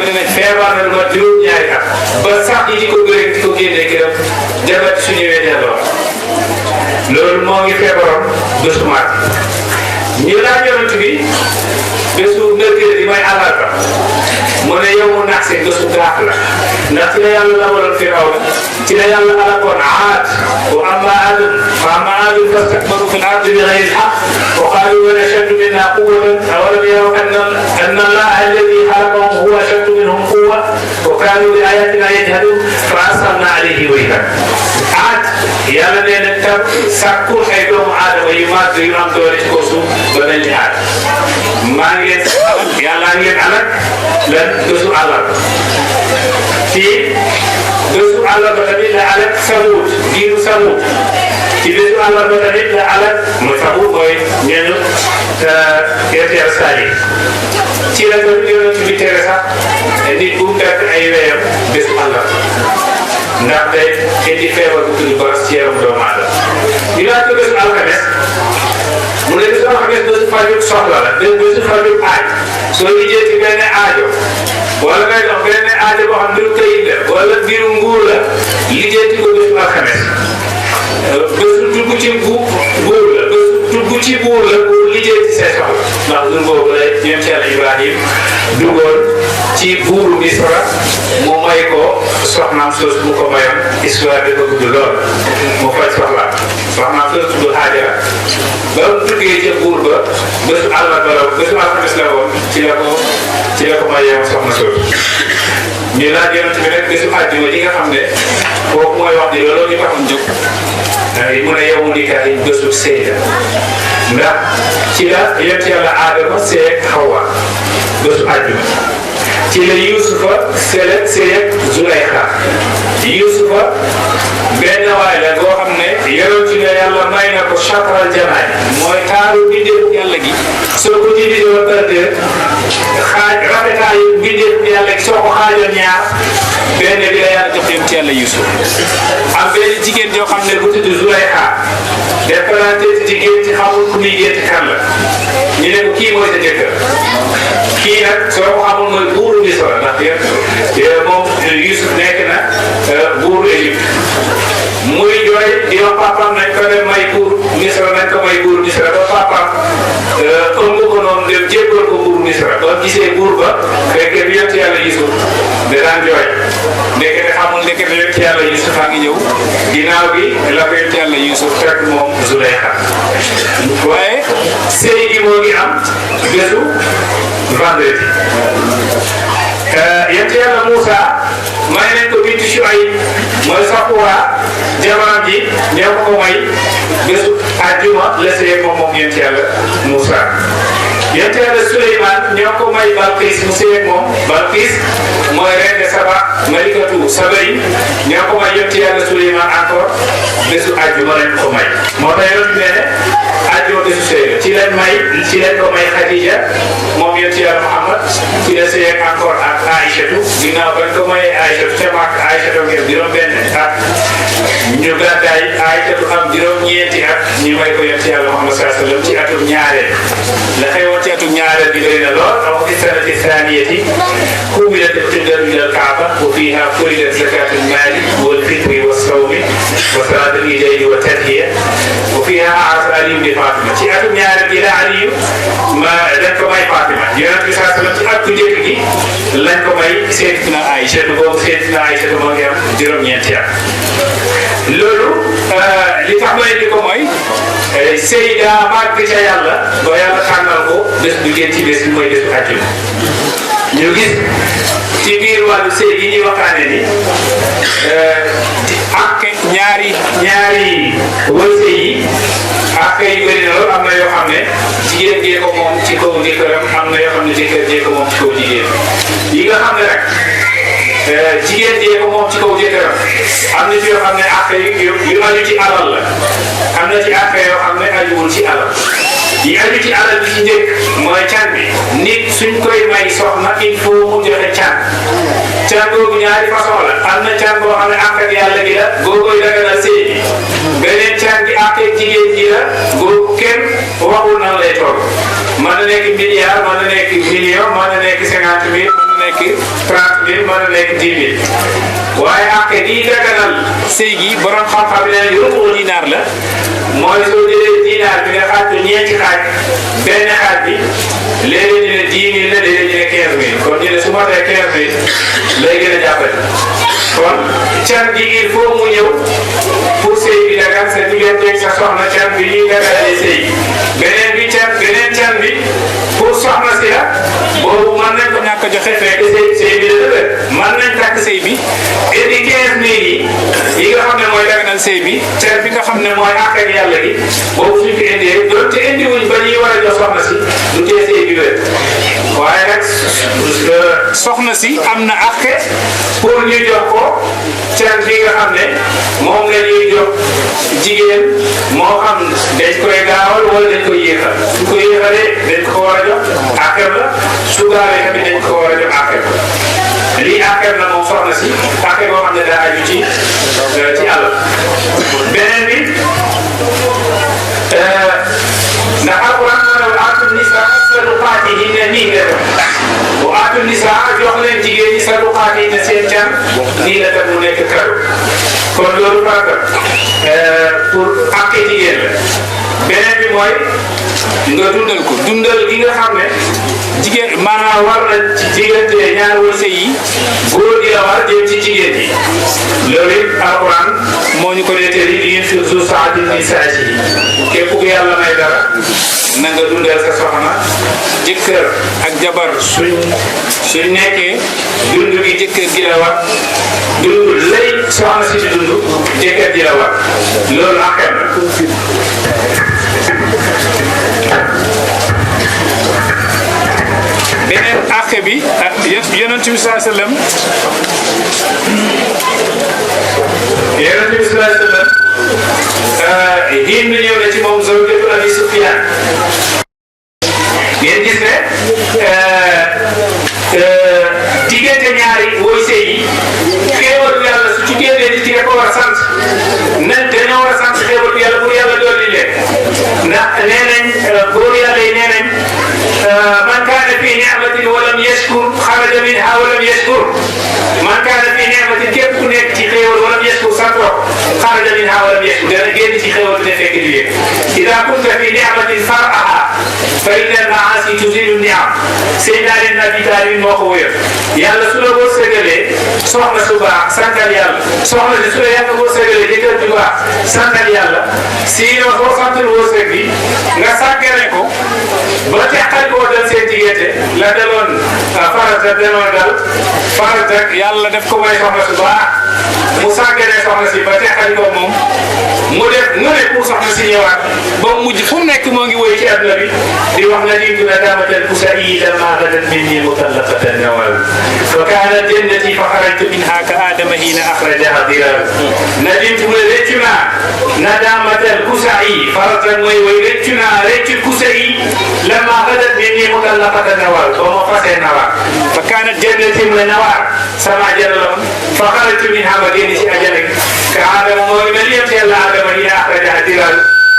ne nañ feebar na lu ma juróom-ñaari at ba sax yi di ko gërëm di ko génnee këram jabat su ñëwee delloo loolu moo ngi feebaroon bésu mardi ñu laaj yonent bi bésu mercredi may àllarba mu ne yow mu nax seen bésu gaaf la ndax ci la yàlla lawaloon Firawna ci la yàlla alakoon Aad wa amma Aadun fa amma Aadun fastakbaru fil ardi bi ghayri l-haqq wa qaalu man ashaddu minna quwwatan awalam yaraw anna Allaha alladhi khalaqahum huwa ashaddu minhum quwwatan wa kaanu bi ayatina yajhadun fa arsalna alayhi waylan aat yàlla nee na tam sàkkul ay doomu aadama yu màgg yu am doole ci kaw suuf ba mel ni aat maa ngi leen yàlla ngi leen alal lan bésu àllar fii bésu àllar ba tamit la alal Samuud giiru Samuud ci bésu àllar ba tamit la alal mooy Samuud mooy ñooñu Yonent Saalih ci la ko yonent bi tere sax nit bu mu takk ay weyam bésu àllar ndax day indi feebar bu tudd baras ci yaram doomu aadama ñu naan ko bésu alxames mu ne bésu alxames bésu faju soxla la bésu faju aaj soo lijjee ci benn aajo wala ngay dox benn aajo boo xam mbiru këyit la wala mbiru nguur la lijjee ci ko bésu alxames bésu dugg ci buur la bésu dugg ci buur la pour lijjee ci say soxla ndax jour boobu la yonent Yàlla Ibrahim duggoon ci buuru Misra mu may ko soxnaam soos bu ko mayoon histoire bi ko gudd lool mu faj soxlaam soxnaam soos tudd Haajara ba mu duggee ca buur ba bésu àllarba la bésu alxames la woon ci la ko mayee soxna soos ñu laaj yonent bi nag bésu àjjuma ji nga xam ne kooku mooy wax di looloo ñu taxoon jóg mu ne yow mu nikaahi bésu sëy la ndax ci la yonent Yàlla Aadama sëy ak Hawa bésu àjjuma ci la Yuusufa sëy ak Zulayxa Yuusufa benn waay la boo xam ne yonent la Yàlla may na ko chatral jamaay mooy taaru bindeefu Yàlla gi soo ko divisé ba pare xaaj rafetaayu bindeefu Yàlla gi soo ko xaajoon ñaar benn bi la Yàlla jox yonent Yàlla Yuusuf am benn jigéen joo xam ne bu tudd Zulayxa déplante jigéen ci xamul ku muy gént kan la ñu ne ko kii mooy sa jëkkër kii nag soo ko xamul mooy buuru Misra ndax moom Yuusuf nekk na buuru Égypte muy jooy di wax papaam nañ ko dem may buuru Misra nañ ko may buuru Misra ba papaam ëmb ko noonu dem jébbal ko buuru Misra ba gisee buur ba fekkee bi yonent Yàlla Yuusuf da daan jooy ndekete xamul ndekete yonent Yàlla Yuusuf a ngi ñëw ginnaaw bi la ko yonent Yàlla Yuusuf fekk moom Zulayxa waaye sëy gi moo ngi am bésu vendredi yonent Yàlla Muusa may nañ ko bintu Shuayb mooy Safura jabaram ji ñoo ko may bésu àjjuma la sëy moom yonent Yàlla Muusa yonent Yàlla Suleymaan ñoo ko may Balqiis mu sëy moom Balqiis mooy reine de Saba malikatu Saba yi ñoo ko may yonent Yàlla Suleymaan encore bésu àjjuma lañ ko may moo tax yoon bi ne àjjuma bésu sëy la ci leen ko may Khadija moom yonent Yàlla Muhammad ci la sëy encore ak Aïchatu ginnaaw bañ ko may Aïchatu ca Makka Aïchatu ngeen juróom-benn at ñu gàddaay Aïchatu am juróom-ñeenti at ñu may ko yonent Yàlla Muhammad sallallahu alayhi wa sallam ci atum ñaareel la xewoon ci atum ñaareel bi bëri na lool aw fi sanati thaniyati kuwilat al-qibla ila al-Kaaba wa fiha furidat zakatu al-mali wal fitri was sawmi wa salatu al-iidi wa tadhiya wa fiha aasa Aliyu bi Fatima ci atum ñaareel bi la Aliyu dañ ko may Fatima yonent bi sallallahu alayhi wa sallam ci at bu njëkk gi lañ ko may Sayyidatuna Aïcha boobu Sayyidatuna Aïcha moo ngi am juróom-ñeenti at loolu li tax ma indi ko mooy sëy daa màgg ca Yàlla ba Yàlla tànnal ko bés bu gën ci bés bi mooy bésu àjjuma ñu gis ci biir wàllu sëy yi ñuy waxtaanee ni ak ñaari wëy sëy yi ak yu bëri na loolu am na yoo xam ne jigéen jee ko moom ci kaw jëkkëram am na yoo xam ne jëkkër jee ko moom ci kaw jigéen yi nga xam ne rek jigéen jee ko moom ci kaw jëkkëram am na ci yoo xam ne ak yu aju ci alal la am na ci ak yoo xam ne ajuwul ci alal yi aju ci alal bi ci njëkk mooy can bi nit suñ koy may soxna il faut mu joxe can googu ñaari façon la am na can boo xam ne àq ak Yàlla gi la googoy daganal sëy bi beneen can bi àq ak jigéen gi la googu kenn waxul nan lay toll mën na nekk milliard mën na nekk million mën na nekk 50 000 mën na nekk 30 000 mën na nekk 10 000 waaye àq gi daganal sëy gi borom xam-xam ne rubu dinaar la mooy soo jëlee dinaar bi nga xaaj ko ñeenti xaaj benn xaaj bi léeg-léeg ñu ne 10 000 la léeg-léeg ñu ne 15 000 kon ñu ne su ma nee 15 000 lay gën a jàppale kon can gi il faut mu ñëw pour sëy bi dagan sa digganteeg sa soxna can bi ñuy dagalee sëy beneen can bi pour pour soxna si la boobu mën nañ ko ñàkk a joxe fekk sëy bi la dëgër mën nañ takk sëy bi indi 15 mille yi nga xam ne mooy daganal sëy bi cer bi nga xam ne mooy àq ak yàlla gi boobu suñ ko indee doon te indi wuñ ba ñuy war a jox soxna si du tee sëy bi wér waaye nag soxna si am na àq pour ñu jox ko cer bi nga xam ne moom la ñuy jox jigéen moo xam dañ koy gaawal wala dañ koy yéexal su ko yéexalee dañ ko war a jox àqam la su gaawee tamit dañ ko war a jox àqam lii àqam la moom soxna si àq boo xam ne daa aju ci àll beneen bi ndax alquran moo ne aatu nisa saduqaatihinna nii la bu aatu nisa jox leen jigéen ñi saduqaatihinna seen can nii la tam mu nekk kado kon loolu farata pour àq jigéen la beneen bi mooy nga dundal ko dundal gi nga xam ne jigéen maanaam war na ci diggante ñaari wërsëg yi góor gi la war jëm ci jigéen yi loolu it alquran moo ñu ko nettali li yunfiq zu sa'atin min sa'atihi képp ku yàlla may dara na nga dundal sa soxna jëkkër ak jabar suñ nekkee dund gi jëkkër gi la war dund lay soxna si di dund jëkkër gi la war loolu akam la beneen àq bi yonent bi sallallahu alayhi wa sallam Hind ñëw na ci moom zawjatu Abi Sufyaan ngeen gis ne diggante ñaari woy sëy yi xéewalu yàlla su ci génnee nit ki da ko war a sant nañ dañoo war a sant xéewalu yàlla pour yàlla dolli leen ndax nee nañ góor yàlla yi nee nañ man kaana fi ni'matin wa lam yashkur xaraja minha wa lam yashkur man kaana fi ni'matin képp ku nekk ci xéewal wa lam yashkur santoo xaraja minha wa lam yashkur dana génn ci xéewal bi ne fekk di yéen ida kunta fi ni'matin far'aha fa inna al-ma'asi tuzilu ni'am Seydina Ali Abi Talib moo ko wéyal yàlla su la wërsëgalee soxna su baax santal yàlla soxna si su la yàlla wërsëgalee jëkkër ju baax santal yàlla sinon soo santul wërsëg bi nga sàggane ko ba teqal koo dal seen diggante la daloon farata daloon dal farata yàlla def ko may soxna su baax mu sàggane soxna si ba teqal ko moom mu def mu ne pour soxna si ñëwaat ba mu mujj fu mu nekk moo ngi woy ci àdduna bi di wax na diitu nadamatal kusa'i lamma ghadat minni mutallaqatan nawal fa kaanat jannati fa kharajtu minha ka adama hina akhrajaha dirar nadimtu mu ne réccu naa nadamatal kusa'i faratan mooy woy réccu naa réccu kusa'i lamma ghadat minni mutallaqatan nawal ba ma fasee nawar fa kaanat jannati mu ne nawar sama ajana la fa kharajtu minha ma génn ci ajana ka adama mooy mel yem ci yàlla adama hina akhrajaha dirar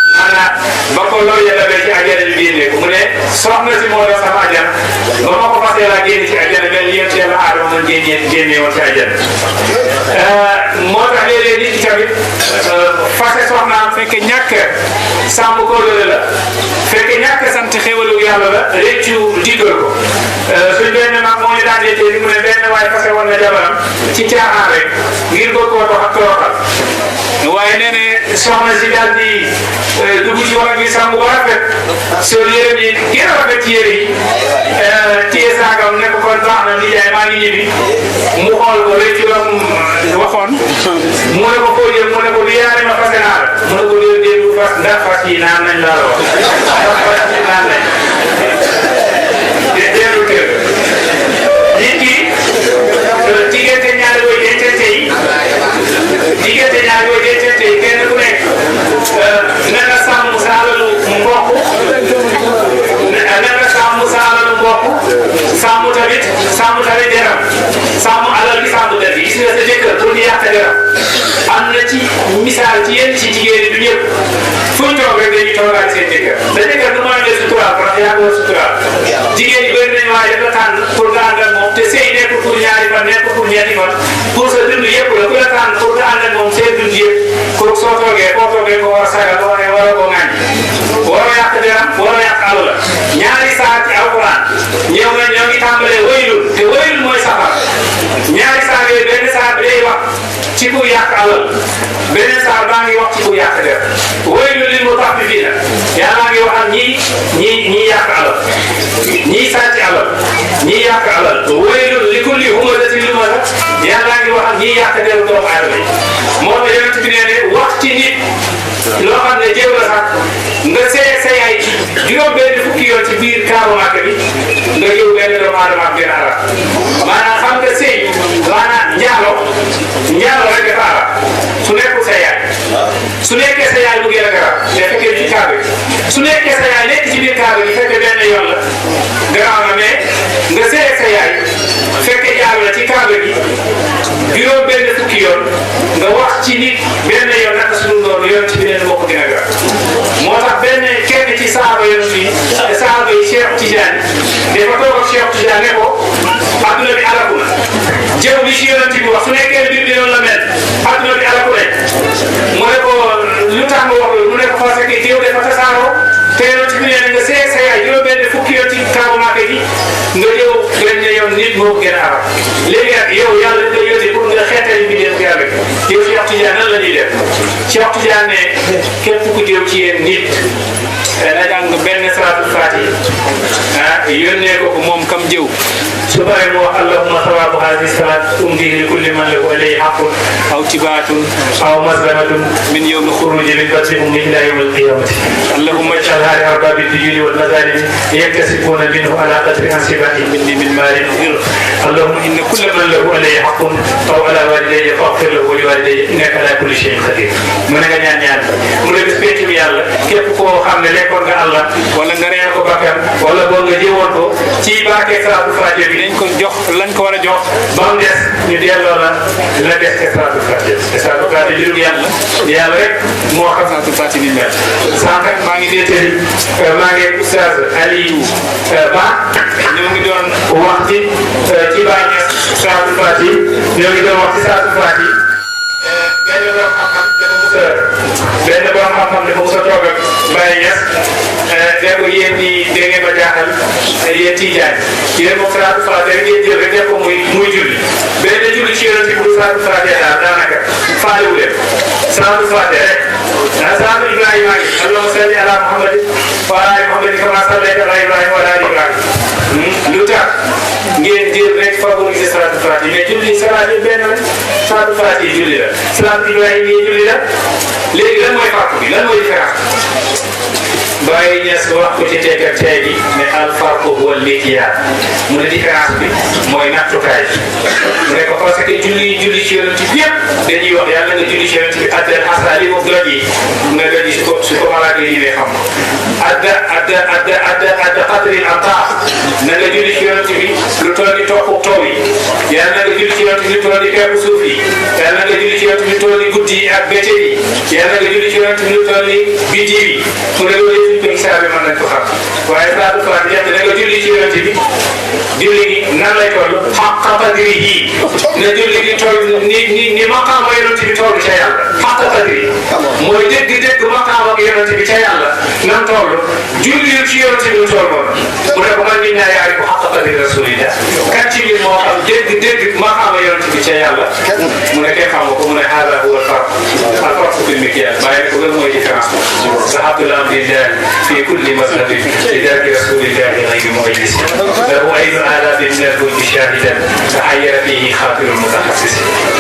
maanaam ba ko loolu yàlla bay ci ajana ñu génne ko mu ne soxna si moo doon sama ajana ba ma ko fasee laa génne ci ajana mel yem ci yàlla aadama man génne woon ci ajana moo tax léeg-léeg nit ki tamit fase soxnaam fekk ñàkk sàmm kóolóore la fekk ñàkk sant xéwalu yàlla la réccu diggal ko suñ benn mag moo ñu daan déetee ni mu ne benn waaye fase woon na jabaram ci caaxaan rek ngir bëgg koo dox ak toroxal waaye nee ne soxna si daal di dugg ci war a ngi sangu ba rafet sol yére bi gën a rafet ci yére yi téye saagam ne ko kon baax na di jaay maa ngi ñibbi mu xool ko réccu la waxoon mu ne ko foo jëm mu ne ko li yaari ma fase naa la mu ne ko déedéet déedéet fas ndax fas yi naan nañ laa la wax fas yi naan nañ déedéet kër nit ki diggante ñaari woy dencante yi diggante ñaari woy dencante yi kenn ku nekk na nga sàmm sa alalu mbokk na nga sàmm sa alalu mbokk sàmm tamit deram sàmm alal bi sàmm der bi gis nga sa jëkkër pour ñu yàq deram am na ci misaal ci yenn ci jigéen ñi du ñëpp fu ñu toog rek dañuy toogaat seen jëkkër sa jëkkër du mën a leen suturaal parce que yaa ko war suturaal jigéen ñi bëri nañu waaye dafa tànn pour nga ànd ak moom te sëy nekkul pour ñaari fan nekkul pour ñetti fan pour sa dund yëpp la ku la tànn pour nga ànd ak moom seen dund yëpp kooku soo toogee foo toogee ko war a sagal war a ko ŋàññi waroo yàq deram waroo yàq àll la ñaari saar ci alquran ñëw na ñoo ngi tàmbalee waylul te waylul mooy safar ñaari saar yooyu benn saar bi day wax ci ku yàq alal beneen saar baa ngi wax ci ku yàq der waylul lil mutaffifiina yàlla ngi wax ak ñi yàq alal ñi yàq alal waylun li kulli humazatin lumaza yàlla ngi wax ak ñi yàq deru doomu aadama yi moo tax yonent bi nee ne wax ci nit loo xam ne jéem la sax nga seey sa yaay juróom-benn fukki yoon ci biir kaaru Màkka bi nga jëw benn doomu aadama ak benn arab maanaam xam nga sëy maanaam njaalo rek dafa arab su nekkul sa yaay su nekkee sa yaay mu gën a garab te fekkee ci kaaba bi su nekkee sa yaay nekk ci biir kaaba bi fekkee benn yoon la garaaw na mais nga seey sa yaay fekkee jaaro la ci kaaba bi juróom-benn fukki yoon nga wax ci nit benn yoon naka suñu loolu yoon ci beneen moo ko gën a garab moo tax benn kenn ci saaba yoon fii saaba yi Cheikh Tidiane dafa toog ak Cheikh Tidiane ne ko adduna bi alaku na jëw li ci yonent bi wax su nekkee mbir bi noonu la mel adduna bi alaku nañ mu ne ko lu tax nga wax loolu mu ne ko parce que jëw dafa tasaaroo te yonent bi nee na nga seey sa yaay juróom-benn fukki yoon ci kaabu Màkka gi nga jëw benn yoon nit moo ko gën a arab léegi nag yow yàlla nga yónni pour nga xeetali bi dem yàlla yow Cheikh Tidiane nan la ñuy def Cheikh Tidiane ne képp ku jëw ci yéen nit na jàng benn salaatul faatiha yónnee ko moom kam jëw su paree mu wax allahumma sawaabu haadihi salaat umdihi li kulli man lahu alayhi haqqun aw tibaatun aw mazlamatun min yawmi xuruji min batni ummi ila yawmi alqiyamati allahumma ij'al haadi arbaabi duyuuni wal mazaalimi yaktasibuuna minhu ala qadri ansibaati minni min maalin allahumma inna kulla man lahu alayhi haqqun aw ala walidayya faghfir lahu wa li walidayya innaka ala kulli shay'in qadir mu ne nga ñaan mu ne bis pénc bi yàlla képp koo xam ne lekkoon nga Allah wala nga reen ko bakkan wala boo nga jëwoon ko ci barke salaatul faatiha bi dañ ko jox lañ ko war a jox ba mu des ñu delloo la des te salaatul faatiha te salaatul faatiha jurul yàlla rek moo xam salaatul faatiha ni mel sànq maa ngi nettali maa ngi Oustaz Aliou Ba ñoo ngi doon wax ci Baye Niass salaatul faatiha ñoo ngi doon wax ci salaatul faatiha benn borom xam-xam dafa mos a toog ak Baye Niass ne ko yéen ñii da ngeen ma jaaxal yéen Tijaan yéen moom salaatul faatiha ngeen jël rek def ko muy julli benn julli ci yonent bi bu salaatul faatiha daal daanaka faalewu leen salaatul faatiha rek salaatu Ibrahima gi allahumma salli ala Muhammadin wa ala ali Muhammadin kama sallayta ala Ibrahima wa ala ali Ibrahima lu tax ngeen jël rek favoriser salaatul faatiha mais julli salaat yi benn la salaatul faatiha julli la salaatu Ibrahima yi julli la léegi lan mooy farq bi lan mooy différence Baye Niass wax ko ci teg ak tey gi ne al farqu huwa al-miqyaas mu ne différence bi mooy nattukaay mu ne ko parce que julli ci yonent bi yëpp dañuy wax yàlla nga julli ci yonent bi addal xasa li mu doj yi nga doj yi su ko malaaka yi ñëwee xam adda qadri al-ataa na nga julli ci yonent bi lu toll ni topp taw yi yàlla na nga julli ci yonent bi lu toll ni pepp suuf yi yàlla na nga julli ci yonent bi lu toll ni guddi yi ak bëccëg yi yàlla na nga julli ci yonent bi lu toll ni biddiw yi mu ne loolu yëpp ñu saa bi mën nañ ko xam waaye salaatul faatiha da nga julli ci yonent bi julli gi nan lay toll xaqa qadrihi na julli gi toll ni maqaama yonent bi toll ca yàlla xaqa qadri mooy dégg maqaama ak yonent bi ca yàlla nan toll julli ci yonent bi lu toll noonu mu ne ko man mii naa yaari ko xaqa qadri rasulillah kan ci biir moo xam dégg maqaama yonent bi ca yàlla mu ne kenn xamoo ko mu ne hada huwa al farq fil mikyal bàyyi ne ko loolu mooy différence sahabatul amrillah في كل مذهب لذاك رسول الله غير مؤيس له أيض آلاف من الكل شاهدا تحير فيه خاطر المتخصص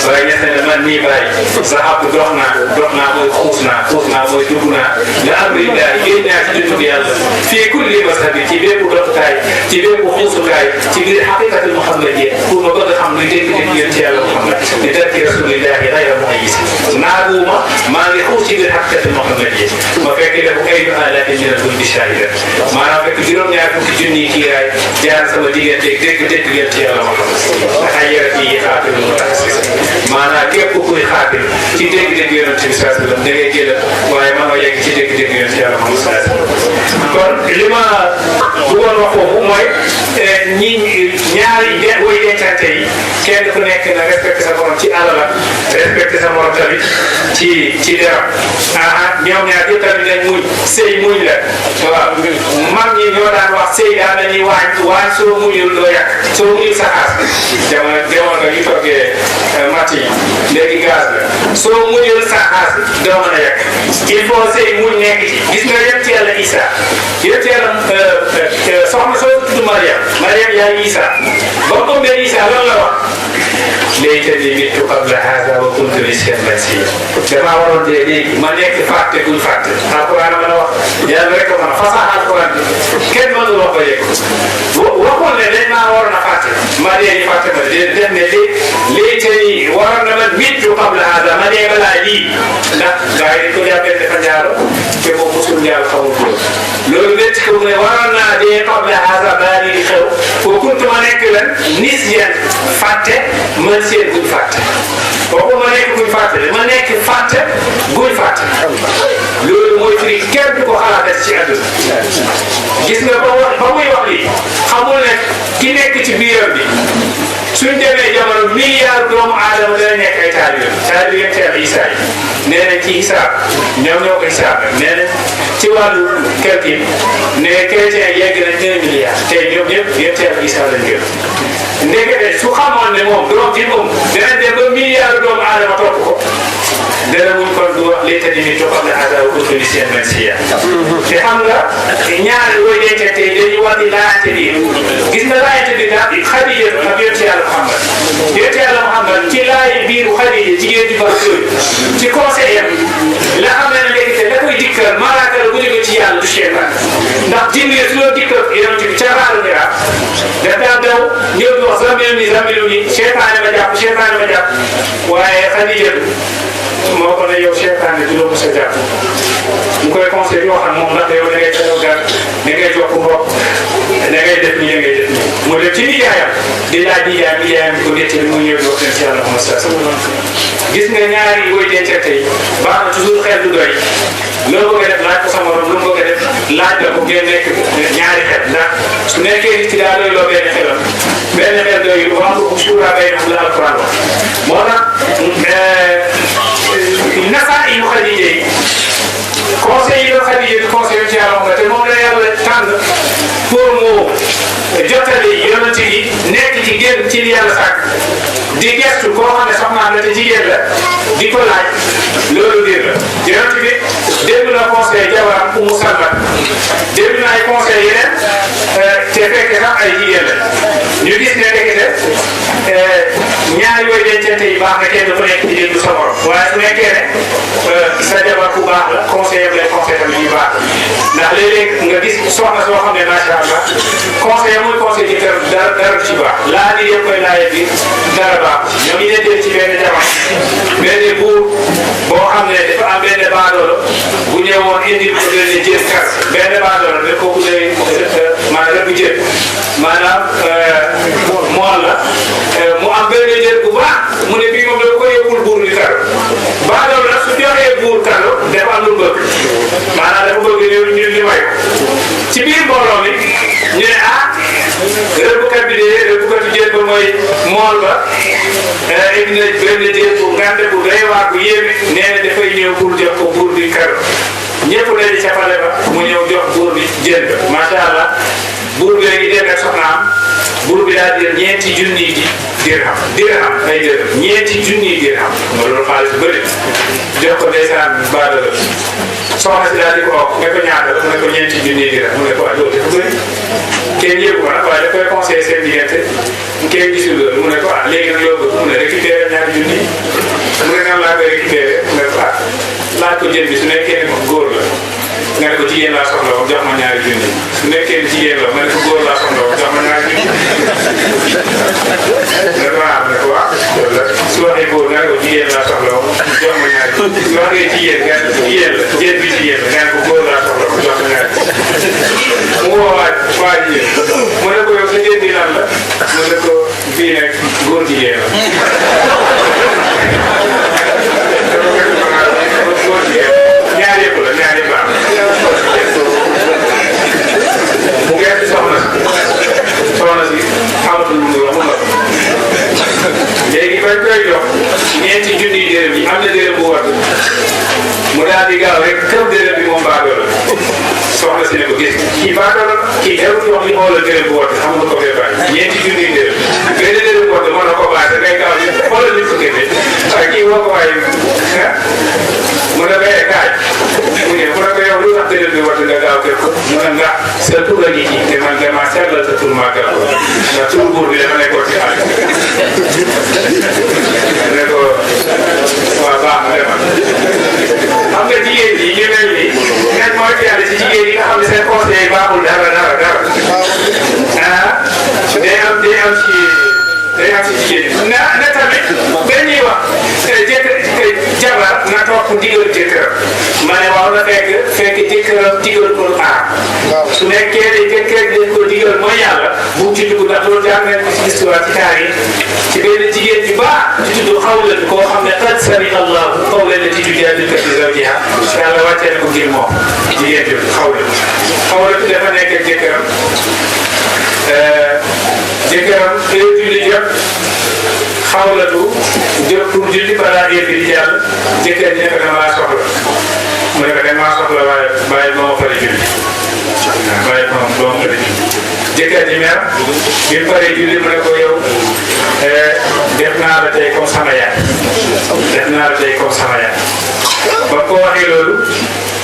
باي نتنا من ني باي صحاب دوخنا موي خوسنا موي دوغنا لأمر الله جينا ci yàlla في كل مذهب ci bépp doxtaay ci bépp xuusukaay ci biir حقيقة المحمدية pour ma bëgg a xam lu dégg yéen ci yàlla Muhammad لذاك رسول الله غير مؤيس naaguma maa ngi xuus ci biir حقيقة المحمدية ma fekk lahu أيض آلاف من الكل شاهدا maanaam fekk juróom-ñaar fukki junni kiiraay jaar sama diggante dégg yéen ci yàlla Muhammad تحير فيه خاطر المتخصص maanaam képp kuy xaatim ci dégg yonent bi sallallahu alayhi wasallam da ngay jël waaye ma yegg ci dégg yonent ci yàlla Muhammad sallallahu alayhi wasallam kon li ma bëggoon wax foofu mooy ñaari way dencante yi kenn ku nekk na respecté sa morom ci alal respecté sa morom tamit ci deram ñoom ñaar yëpp tamit nañ muñ sëy muñ la waaw mag ñi ñoo daan wax sëy daan nañuy waañ soo muñul doo yàq soo muñul sa xaas jamono ñu toggee mat yi léegi gaz la soo mujjul sa xaas doo mën a yàq il faut sëy muñ nekk ci gis nga yem ci yàlla Isa yem ci yàlla soxna soo tudd Mariam yaay Isa ba mu ëmbee Isa lan la wax laytanii mittu qabla haadha wa kuntu nasiyan mansiya damaa waroon dee léegi ma nekk fàtte guñ fàtte alquran ma la wax yàlla rek a mën a fasax alquran bi kenn mënul wax ba yegg waxoon ne dañ maa waroon a fàtte ma dee ñu fàtte ma dee def ne laytanii waroon na ma mittu qabla haadha ma dee balaa lii ndax gars yi dañ ko jàppee dafa njaalo te moom mosul njaalo xamul ko loolu métti ko mu ne waroon naa dee qabla haadha balaa lii di xew wa kuntu ma nekk lan nisyan fàtte man seen guñ fàtte kooku ma nekk guñ fàtte ma nekk fàtte guñ fàtte loolu mooy firi kenn du ko xalaatati ci àdduna gis nga ba muy wax lii xamul ne ki nekk ci biiram bi suñ demee jamono milliard doomu aadama dana nekk ay taalibeem ci Isa yi nee nañ ci hisaab ñoom ñoo ko hisaab nag nee nañ ci wàllu calcul ne chrétien yegg nañ 1 milliard te ñoom ñëpp yéen ci Isa lañ gën ndekete su xamoon ne moom doom ji moom dana dem ba milliard doomu aadama topp ko dana muñ kon du wax laytanii mittu qabla haadha wa kuntu nasiyan mansiya te xam nga ñaar yooyu dencante dañuy war di laajte biir gis nga laajte biir daal Xadija ak yonent Yàlla Muhammad ci laaj biiru Xadija jigéen di baax yooyu ci conseil am la xam ne ndekete la koy dikkal malaaka la bu jóge ci yàlla du seytaan ndax jinne su la dikkal yonent bi ca raalu Hira daf daan daw ñëw di wax zamiluni seytaane ma jàpp waaye Xadija moo ko ne yow seytaane du la mos a jàpp mu koy conseillé yoo xam moom ndax yow da ngay teew gar da ngay jokk mbokk da ngay def nii da ngay def nii mu dem ci nijaayam di laaj nijaayam ko nettali mu ñëw di wax leen si yàlla Muhammad sallallahu alayhi wasallam gis nga ñaari woy dencante yi baax na toujours xel du doy loo bëgg a def laaj ko sa morom lu mu bëgg a def laaj la ko ngeen nekk ñaari xel ndax su nekkee nit ki daa doy loo benn xelam benn xel doy wax ko suura bay na la alquran wax moo tax nasaa yu Xadija yi conseil yi Xadija di conseil ci yàlla nga te moom la yàlla tànn pour mu jottali yonent yi nekk ci génn ci li yàlla sàkk di gestu koo xam ne soxnaam la te jigéen la di ko laaj loolu mbir la yonent bi dégg na conseil jabaram Umu Salma dégg na ay conseil yeneen te fekk sax ay jigéen la ñu gis ne ndekete ñaar yooyu dencante yi baax na kenn ku nekk di déglu sa morom waaye su nekkee ne sa jabar ku baax la conseil yëpp lay conseil tamit yu baax ndax léeg-léeg nga gis soxna soo xam ne macha allah conseil muy conseil ci kër dara du ci baax laa di yëpp koy laajee bi dara baax ñoom ñu nekkee ci benn jamono benn buur boo xam ne dafa am benn baadoolo bu ñëwoon indi ko benn jën kar benn baadoolo dafa ko guddee maanaam rëbb jën maanaam mool la mu am benn jën bu baax mu ne bii moom dafa ko yóbbul buur di kar baadoolo nag su joxee buur karo dafa am lu bëgg maanaam dafa bëgg ñu may ci biir mbooloo mi ñu ne rëbbkat bi jën ba mooy mool ba indi na benn jën bu ngande bu doy waar bu yéeme nee na dafay ñëw pour jox ko buur di karo ñëpp lay di capale ba mu ñëw jox buur bi jën ba macha allah buur bi léegi dem ak soxnaam buur bi daal di jël ñeenti junniy dirham ay dërëm ñeenti junniy dirham mooy loolu xaalis bu bëri jox ko ndeysaan baadala soxna si daal di ko wax ne ko ñaata la mu ne ko ñeenti junniy dirham mu ne ko loolu dafa bëri kenn yëgu ko nag waaye da koy conseillé seen diggante kenn gisul loolu mu ne ko léegi nag loolu mu ne récupéré ñaari junni mu ne nan laa koy récupéré mu ne ko laaj ko jën bi su nekkee ne góor la nga ne ko jigéen laa soxla woon jox ma ñaari junni su nekkee ne jigéen la nga ne ko góor laa soxla woon jox ma ñaari junni ne ko ne ko su waxee góor nga ne ko jigéen laa soxla woon jox ma ñaari junni su waxee jigéen nga ne ko jigéen la jën bi jigéen la nga ne ko góor laa soxla woon jox ma ñaari junni mu woo waa jigéen mu ne ko yow sa jën bi lan la mu ne ko bii nag góor jigéen la ñaar yëpp la ñaar yëpp la mu gerte soxna si xamatul lu muy wax mu léegi bañ koy jox ñeenti junniy dërëm yi am na dërëm bu war mu daal di gaaw rek kër dërëm bi moom baadoo la soxna si ne ko gis kii baadoo la kii jarul wax li xoolal dërëm bu war xam nga ko fee bàyyi ñeenti junniy dërëm benn dërëm bu war mën na ko bàyyi da ngay gaaw ni xoolal nit ko génne waaye kii woo ko waaye na tamit dañuy wax jabar na topp digal jëkkëram ma ne waaw na fekk jëkkëram digal ko su nekkee ne jëkkër dañ ko digal mooy yàlla bu ci dugg ndax loolu jaar nañ ko ci histoire ci taar yi ci benn jigéen bi baax di tudd Xawlatu koo xam ne qad sami allahu qawla allati tujaadiluka fi zawjiha yàlla wàccee na ko ngir moom jigéen bi Xawlatu dafa nekk ak jëkkëram heure julli jot Xawlatu jóg pour julli balaa heure bi di jàll jëkkër ji ne ko damaa soxla mu ne ko damaa soxla waaye bàyyi ma pare julli bàyyi ma pare julli jëkkër ji mer bi mu paree julli mu ne ko yow def naa la tey comme sama yaay ba ko waxee loolu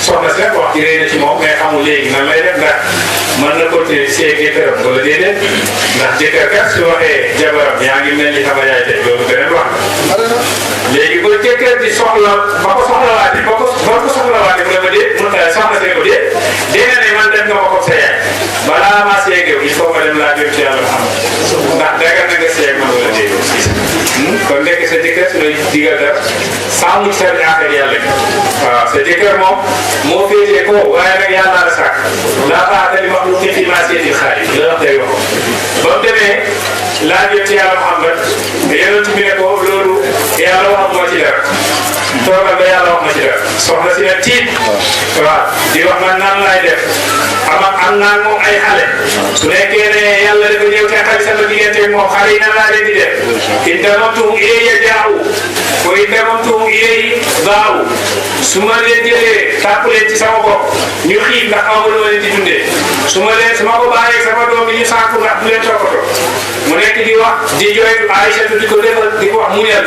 soxna si rek wax ji rëy na ci moom mais xamul léegi nan lay def ndax mën na continuer see jëkkëram wala déedéet ndax jëkkër kat su waxee jabaram yaa ngi mel ni sama yaay tey loolu beneen wax léegi ba jëkkër di soxla ba ko soxlawaatee mu ne ma dee mu soxna si ne ko dee nga ne man def nga ma ko sa yaay balaa maa seeg yow il faut ma dem laa jëm ci yàlla xam ndax dagal na nga seeg man wala déet kon nekk sa jëkkër su lay digal dara sàmm ci sa affaire yàlla waaw sa jëkkër moom moo féetee ko waaye nag yàlla la sàkk laa taa'ata li maxluuqin fii ma'siyatil xaaliq la wax day wax ba mu demee laa jëm ci yàlla Muhammad yonent bi ne ko loolu yàlla wax moo ci dara toogal ba yàlla wax ma ci dara soxna si ne tiit waaw di wax man nan laay def am naa moom ay xale su nekkee ne yàlla dafa ñëw te xale sama diggante moom xale yi nan laa leen di def in damamtuhum ilayya jaa'u wa in damamtuhum ilayhi daa'u su ma leen jëlee tàpp leen ci sama bopp ñu xiif ndax aw ma lu ma leen di dundee su ma ko bàyyee sama doom yi ñu sànku ndax du leen toppatoo mu nekk di wax di jooy Aïchatu di ko defal di ko wax mu neel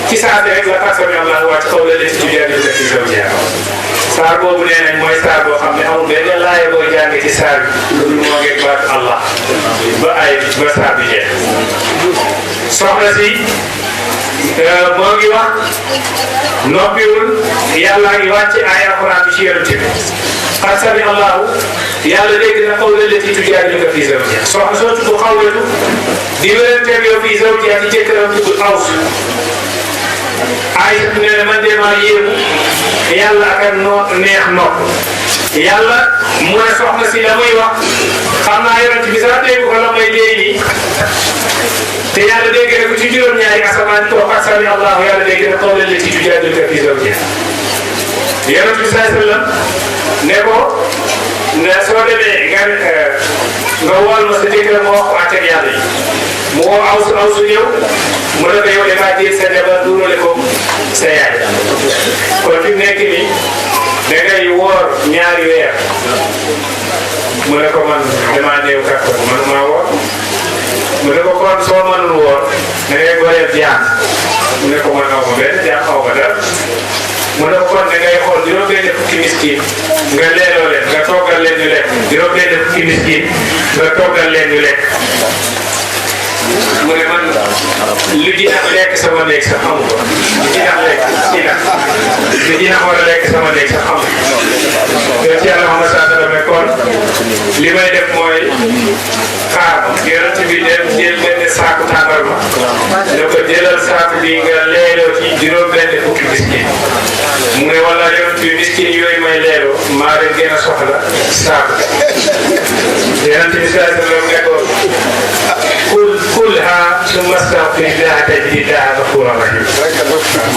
ci saa rek la tasami Allah wàcc qawla allati tujaadiluka fi zawjiha saar boobu nee nañ mooy saar boo xam ne amul benn laaya booy jàng ci saar bi lu moo ngeeg baat Allah ba saar bi jeex soxna si moo ngi wax noppiwul yàlla ngi wàcc ay alxuraan bi ci yonent bi qad sami Allahu yàlla dégg na qawla allati tujaadiluka fi zawjiha soxna soo tudd Xawlatu di wéranteeg yow fi zawjiha ci jëkkëram tudd Aws Aïcha nee na man de maa yéemu yàlla ak neex nopp yàlla mu ne soxna si la muy wax xam naa yonent bi sax dégg ko la may dee nii te yàlla dégg na ko ci juróom-ñaari asamaan toog ak sami Allahu yàlla dégg na qawla allati tujaadiluka fi zawjiha yonent bi sallallahu alayhi wa sallam ne ko ne soo demee nga wool ma sa jëkkër ma wax ko àtteeg yàlla yi mu woo awsu ñëw mu ne ko yow da ngaa jël sa jabar duurale ko sa yaay kon fi mu nekk nii da ngay woor ñaari weer mu ne ko man damaa néew kàttan manuma woor mu ne ko kon soo mënul woor da ngay goreel jaam mu ne ko man aw ma benn jaam aw ma dara mu ne ko kon da ngay xool juróom-benn fukki miskin nga leeloo leen nga toggal leen ñu lekk juróom-benn fukki miskin nga toggal leen ñu lekk mu ne man lu dina lekk sama néeg sax amu ko lu dina lekk lu dina war a lekk sama néeg sax amu ko yow ci yàlla Muhammad sallallahu alayhi wa sallam kon li may def mooy xaar yonent bi dem jël benn saaku tàndarma ne ko jëlal saaku bi nga leeloo ci juróom-benn fukki miskin mu ne wala yonent bi miskin yooyu may leeloo maa leen gën a soxla saaku yonent bi sallallahu alayhi wa sallam ne ko kulha summa astaghfirullah tajidillaha ghafuran rahim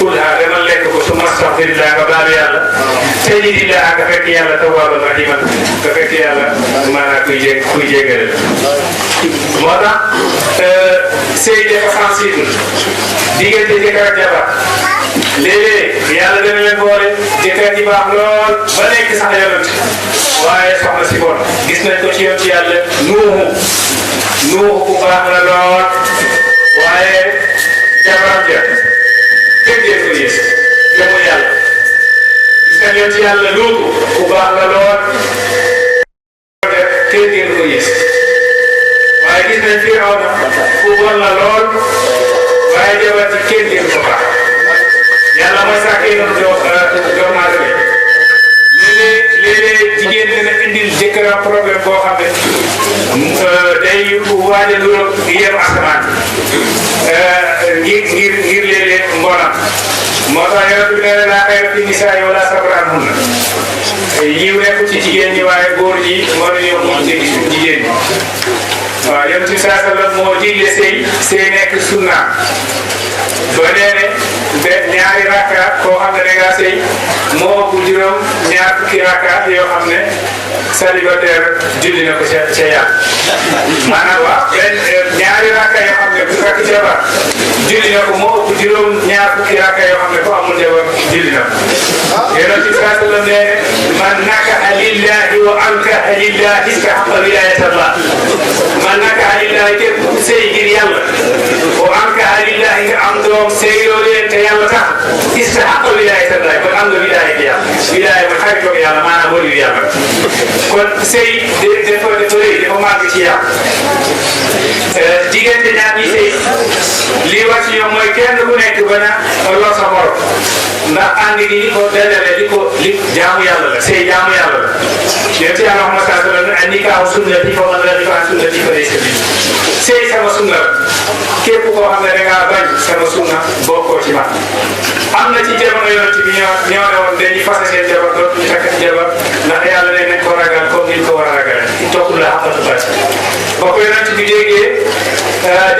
kulha dama lekk ko summa astaghfirullah nga baalu yàlla tajidillaha nga fekk yàlla tawwaban rahiman nga fekk yàlla maanaam kuy jéggale moo tax sëy dafa sensible diggante jëkkër ak jabar léeg-léeg yàlla dana leen boole jëkkër ji baax lool ba nekk sax yonent waaye soxna si bon gis nañ ko ci yoon ci yàlla nuuxu ku baax la lool waaye jabaram ja tëggee ko yées jëmu yàlla gis nañ yoon ci yàlla luutu ku baax la lool tëggee ko yées waaye gis nañ Firawna ku bon la lool waaye jabar ci tëggee ko baax yàlla mooy sàkkee noonu doomu aadama léeg-léeg jigéen dina indil jëkkëram problème boo xam ne day waaj a yem asamaan ngir léeg-léeg mbonam moo tax yonent bi nee na laa xayra fi nisaa wala sabra anhunna yiw nekkul ci jigéen ñi waaye góor ñi mënuñoo muñ ci jigéen ñi waaw yonent bi saa sallam moo digle sëy nekk sunna ba nee ne ñaari rakkaat koo xam ne da ngaa sëy moo ëpp juróom ñaar fukki rakkaat yoo xam ne célibataire julli na ko ca yàlla maanaam waaw ñaari rakka yoo xam ne bu fekk jabar julli na ko moo ëpp juróom ñaar fukki rakka yoo xam ne ko amul jabar julli na ko yonent bi saa sallam nee ne man nakaha lillahi wa ankaha lillahi istahaqa wilayatallah man nakaha lillahi képp ku sëy ngir yàlla wa ankaha lillahi nga am doom sëyloo leen te yàlla tax istahaqa wilayatallah kon am nga wilaya bi yàlla wilaya mooy xaritoo yàlla maanaam wëlu yàlla kon sëy dafa rëy dafa màgg ci yàlla diggante ñaar ñi sëy lii war ci ñoom mooy kenn ku nekk bañ a lor sa morom ndax ànd gi li ko dajale li jaamu yàlla la sëy jaamu yàlla la yéen ci yàlla Muhammad sallallahu alayhi wa sallam nikaahu sunnati fa man raghiba an sunnati fa laysa minni sëy sama sunna la képp koo xam ne da ngaa bañ sama sunna bokkoo ci man am na ci jamono yonent bi ñoo ne woon dañuy fase seen jabar dootuñu takk ci jabar ndax yàlla ne nañ ko ragal comme niñ ko war a ragale toppul la xaqatu bàcc boo ko yonent bi déggee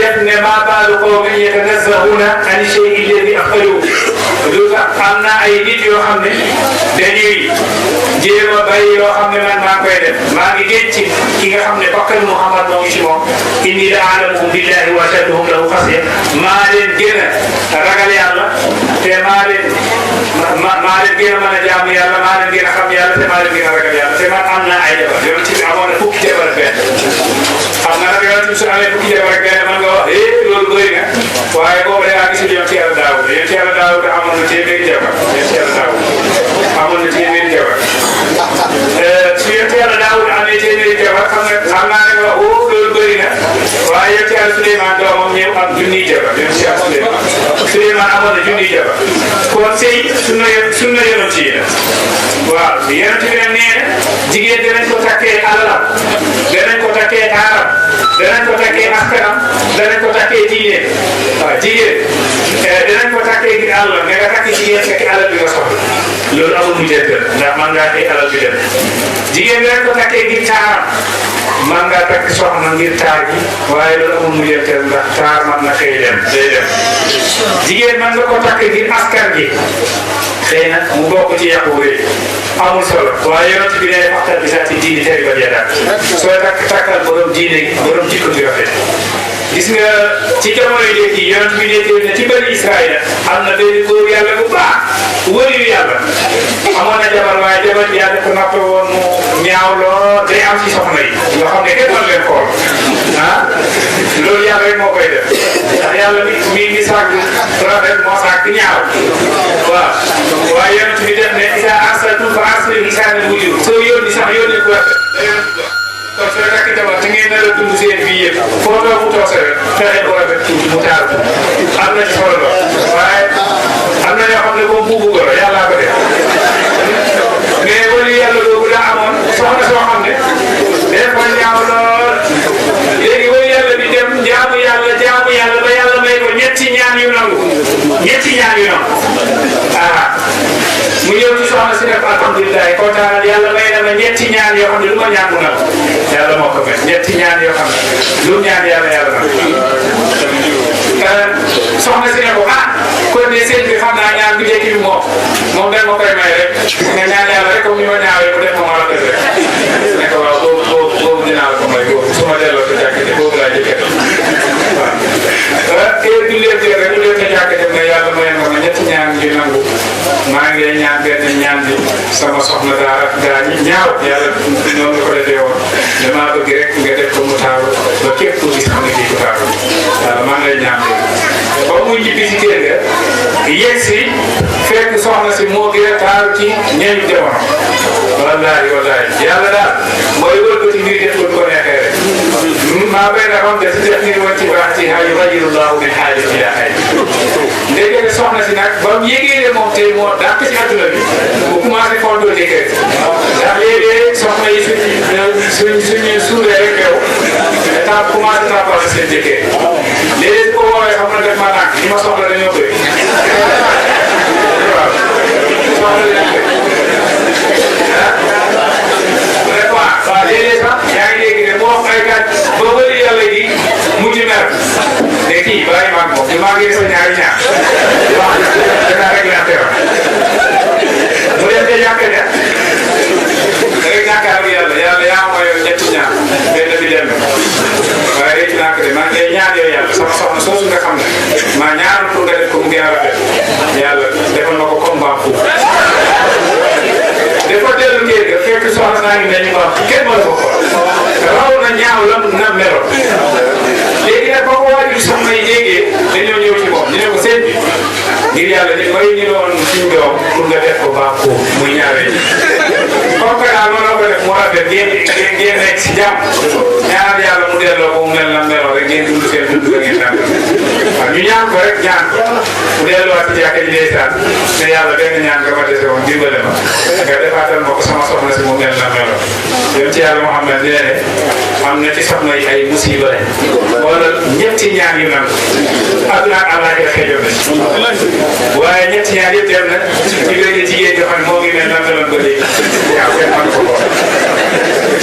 def ne maa baalu qawmin yatanazzahuna an shay'in alladi afaluhu lu tax am na ay nit yoo xam ne dañuy jéem a bàyyi yoo xam ne man maa koy def maa ngi génn ci ki nga xam ne bakkan Muhammad moo ngi ci moom inni la a'lamuhum billahi wa ashadduhum lahu xasya maa leen gën a ragal yàlla te maa leen gën a mën a jaamu yàlla maa leen gën a xam yàlla te maa leen gën a ragal yàlla te man am naa ay jabar yoon ci amoon na fukki jabar ak benn xam nga nag yoon ci su amee fukki jabar ak benn man nga wax loolu bëri na waaye boobu da ngaa gisul yoon ci yàlla Daawuda yoon ci yàlla Daawuda amoon na téeméeri jabar yoon ci yàlla Daawuda amoon na téeméeri jabar su yoon ci yàlla Daawuda amee téeméeri jabar xam naa ne nga loolu bëri na waaye yoon ci yàlla Suleymaan doomam ñëw am junniy jabar yoon ci yàlla Suleymaan amoon na junniy jabar kon sëy sunna yonent yi la waaw yonent bi nag nee na jigéen danañ ko takkee alalam danañ ko takkee taaram danañ ko takkee askanam danañ ko takkee diineem waaw jigéen danañ ko takkee ngir àll nga takk jigéen fekk alal bi nga soxla loolu amul mu jëndal ndax man ngaa xëy alal bi dem jigéen danañ ko takkee ngir taaram man ngaa takk soxna ngir taar gi waaye loolu amul mu jëndal ndax taar man na xëy dem day dem jigéen man nga ko takk ngir askan gi xëy na mu bokk ci yàqu wéy amul solo waaye yonent bi ne waxtaan bi sax ci diini teri ba jeexal sooy takkal borom diine borom jikko bi rafet gis nga ci jamono yi léegi yonent bi ne ci bani Israël am na benn góor yàlla bu baax wëriyu yàlla amoon na jabar waaye jabar bi yàlla ko nappe woon mu ñaaw lool day am ci soxna yi yoo xam ne kenn mën leen xool loolu yàlla rek moo koy def ndax yàlla mi sàkk rafet moo sàkk ñaaw waaw waaye yonent bi def ne isa arsaltum fa arsilu lisaanal wujuh soo yónni sax yónni ko rafet kon soo takk jabar te ngeen nar a dund seen bii yëpp foo toog mu toog sa rek fexe ko rafet tuuti mu taaru am na ci solo lool waaye am na ñoo xam ne moom buubu goro yàllaa ko def mais wali yàlla boobu daa amoon soxna soo xam ne dafa ñaaw lool léegi wali yàlla bi dem jaamu yàlla ba yàlla may ko ñetti ñaan yu nangu mu ñëw ci soxna si def alhamdulilah kontaan yàlla may na ma ñetti ñaan yoo xam ne lu ma ñaan mu nangu yàlla moo ko may ñetti ñaan yoo xam ne lu mu ñaan yàlla nangu soxna si ne ko kon de sëñ bi xam naa ñaan bi njëkk bi moom dañ ma koy may rek nga ñaan yàlla rek comme ni ma ñaawee mu def ma war a def rek ne ko waaw boobu dinaa la ko may boobu su ma delloo sa jàkkate boobu laa jëkkee waaw heure bi leen jël rek mu leen sa jàkkate ne yàlla may na ma ñetti ñaan yu nangu maa ngi lay ñaan benn ñaan bi sama soxna daa ñaaw yàlla noonu nga ko defee woon damaa bëgg rek nga def ko mu taaru ba képp ku gis xam ne kii ku taaru yàlla maa ngi lay ñaan ba mu ñibbi si kër ga yegg si fekk soxna si moo gën a taaru ci ñeenti jamono wallaahi yàlla daal mooy wëlbati mbir def ko ko neexee rek maa bay na xam de si def ni woon ci baax ci xaal yughayyiru llaahu min xaalin ilaa xaal ndekete soxna si nag ba mu yégee ne moom tey moo dàq ci adduna bi bu commencé fontoo jëkkër ndax léeg-léeg soxna yi suñu suuree rek yow état commencé naa ko seen jëkkee léegi ko woowee xam na def ma nànk ñi ma soxla dañoo bëri waaw soxla dañoo bëri vraiment waaw léeg-léeg sax yaa ngi dégg ne moo wax ay gàtt ba bëri yàlla gi mujj mer ne kii bàyyi maa moom maa ngi sa ñaari ñaar waaw danaa rek la teew mu dem te yàq ne rek ñàkkaar yàlla yaa ma yor ñetti ñaar benn bi dem waaye rek naa ko de maa ngi lay ñaan yow yàlla sama soxna soosu nga xam ne maa ñaanal pour nga def ko mu gën a rafet yàlla defal ma ko comme baax foofu dafa dellu kër ga fekk soxna naa ngi mel ni baax kenn mën ko xool raw na ñaaw la na melo léegi nag ba ko waajur soxna yi déggee dañoo ñëw ci moom ñu ne ko seen bi ngir yàlla ni may ñu doon suñu doom pour nga def ko baax foofu muy ñaaree comme que daal noonu la ko def mu rafet ngeen nekk si jàmm ñaanal yàlla mu delloo ko mu mel na meloo rek ngeen dund seen dund ngeen daan waaw ñu ñaan ko rek ñaan ko mu delloo ci jàkka ji ndeysaan ne yàlla benn ñaan nga ma dese woon dimbale ma nga defaatal ma ko sama soxna si mu mel na meloo yéen ci yàlla Muhammad nee ne am na ci soxna yi ay musiba lañ wala ñetti ñaan yu nangu àdduna ak àllaaxira xëjoon nañ waaye ñetti ñaan yëpp dem na ci benn jigéen nga xam ne moo ngi mel na meloon ba léegi waaw kenn mën ko xool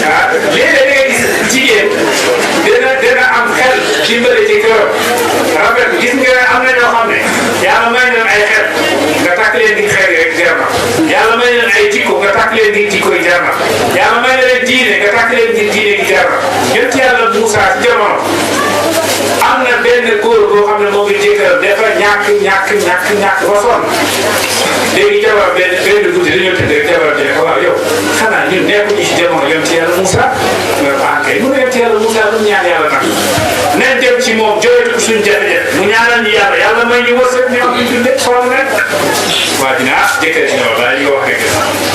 ah léeg-léeg da ngay gis jigéen dina am xel dimbale ci këram rafet gis nga am na ñoo xam ne yàlla may leen ay xel nga takk leen di xel rek jar na yàlla may leen ay jikko nga takk leen di jikko yi jar na yàlla may leen diine nga takk leen di diine gi jar na yonent yàlla Moussa ci jamono am na benn góor boo xam ne moo ngi jëkkëram dafa ñàkk ba sonn léegi jabar benn guddi dañoo tëdd rek jabar bi ne ko waaw yow xanaa ñun nekkuñu ci jamono yonent yàlla Moussa nga ko kay mu ne yonent yàlla Moussa lu mu ñaan yàlla nag nañ dem ci moom jooytu ko suñu jafe-jafe mu ñaanal ñu yàlla may ñu wërsëg ñu am ñu dundee sonn rek waa dina jëkkër ci ñoom laa ñu ko wax rek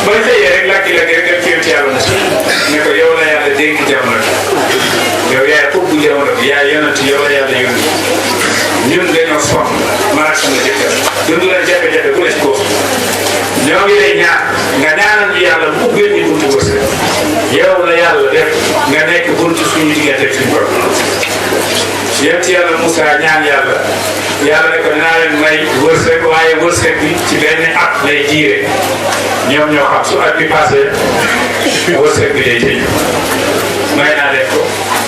bañ xëyee rek lakki-lakki rek dem ci yonent yàlla Moussa ne ko yow la yàlla dénk jamono bi yow yaay ubbu jamono bi yaay yonent yow la yàlla yónni ñun dañoo sonn man ak sama jëkkër dund leen jafe-jafe bu ne ci kooku ñoo ngi lay ñaan nga ñaanal ñu yàlla mu ubbil ñu buntu wërsëg yow la yàlla def nga nekk buntu suñu diggante ak suñu borom yéen ci yàlla Moussa ñaan yàlla ne ko dinaa leen may wërsëg waaye wërsëg bi ci benn at lay jiire ñoom ñoo xam su at bi passé wërsëg bi day tëj may naa leen ko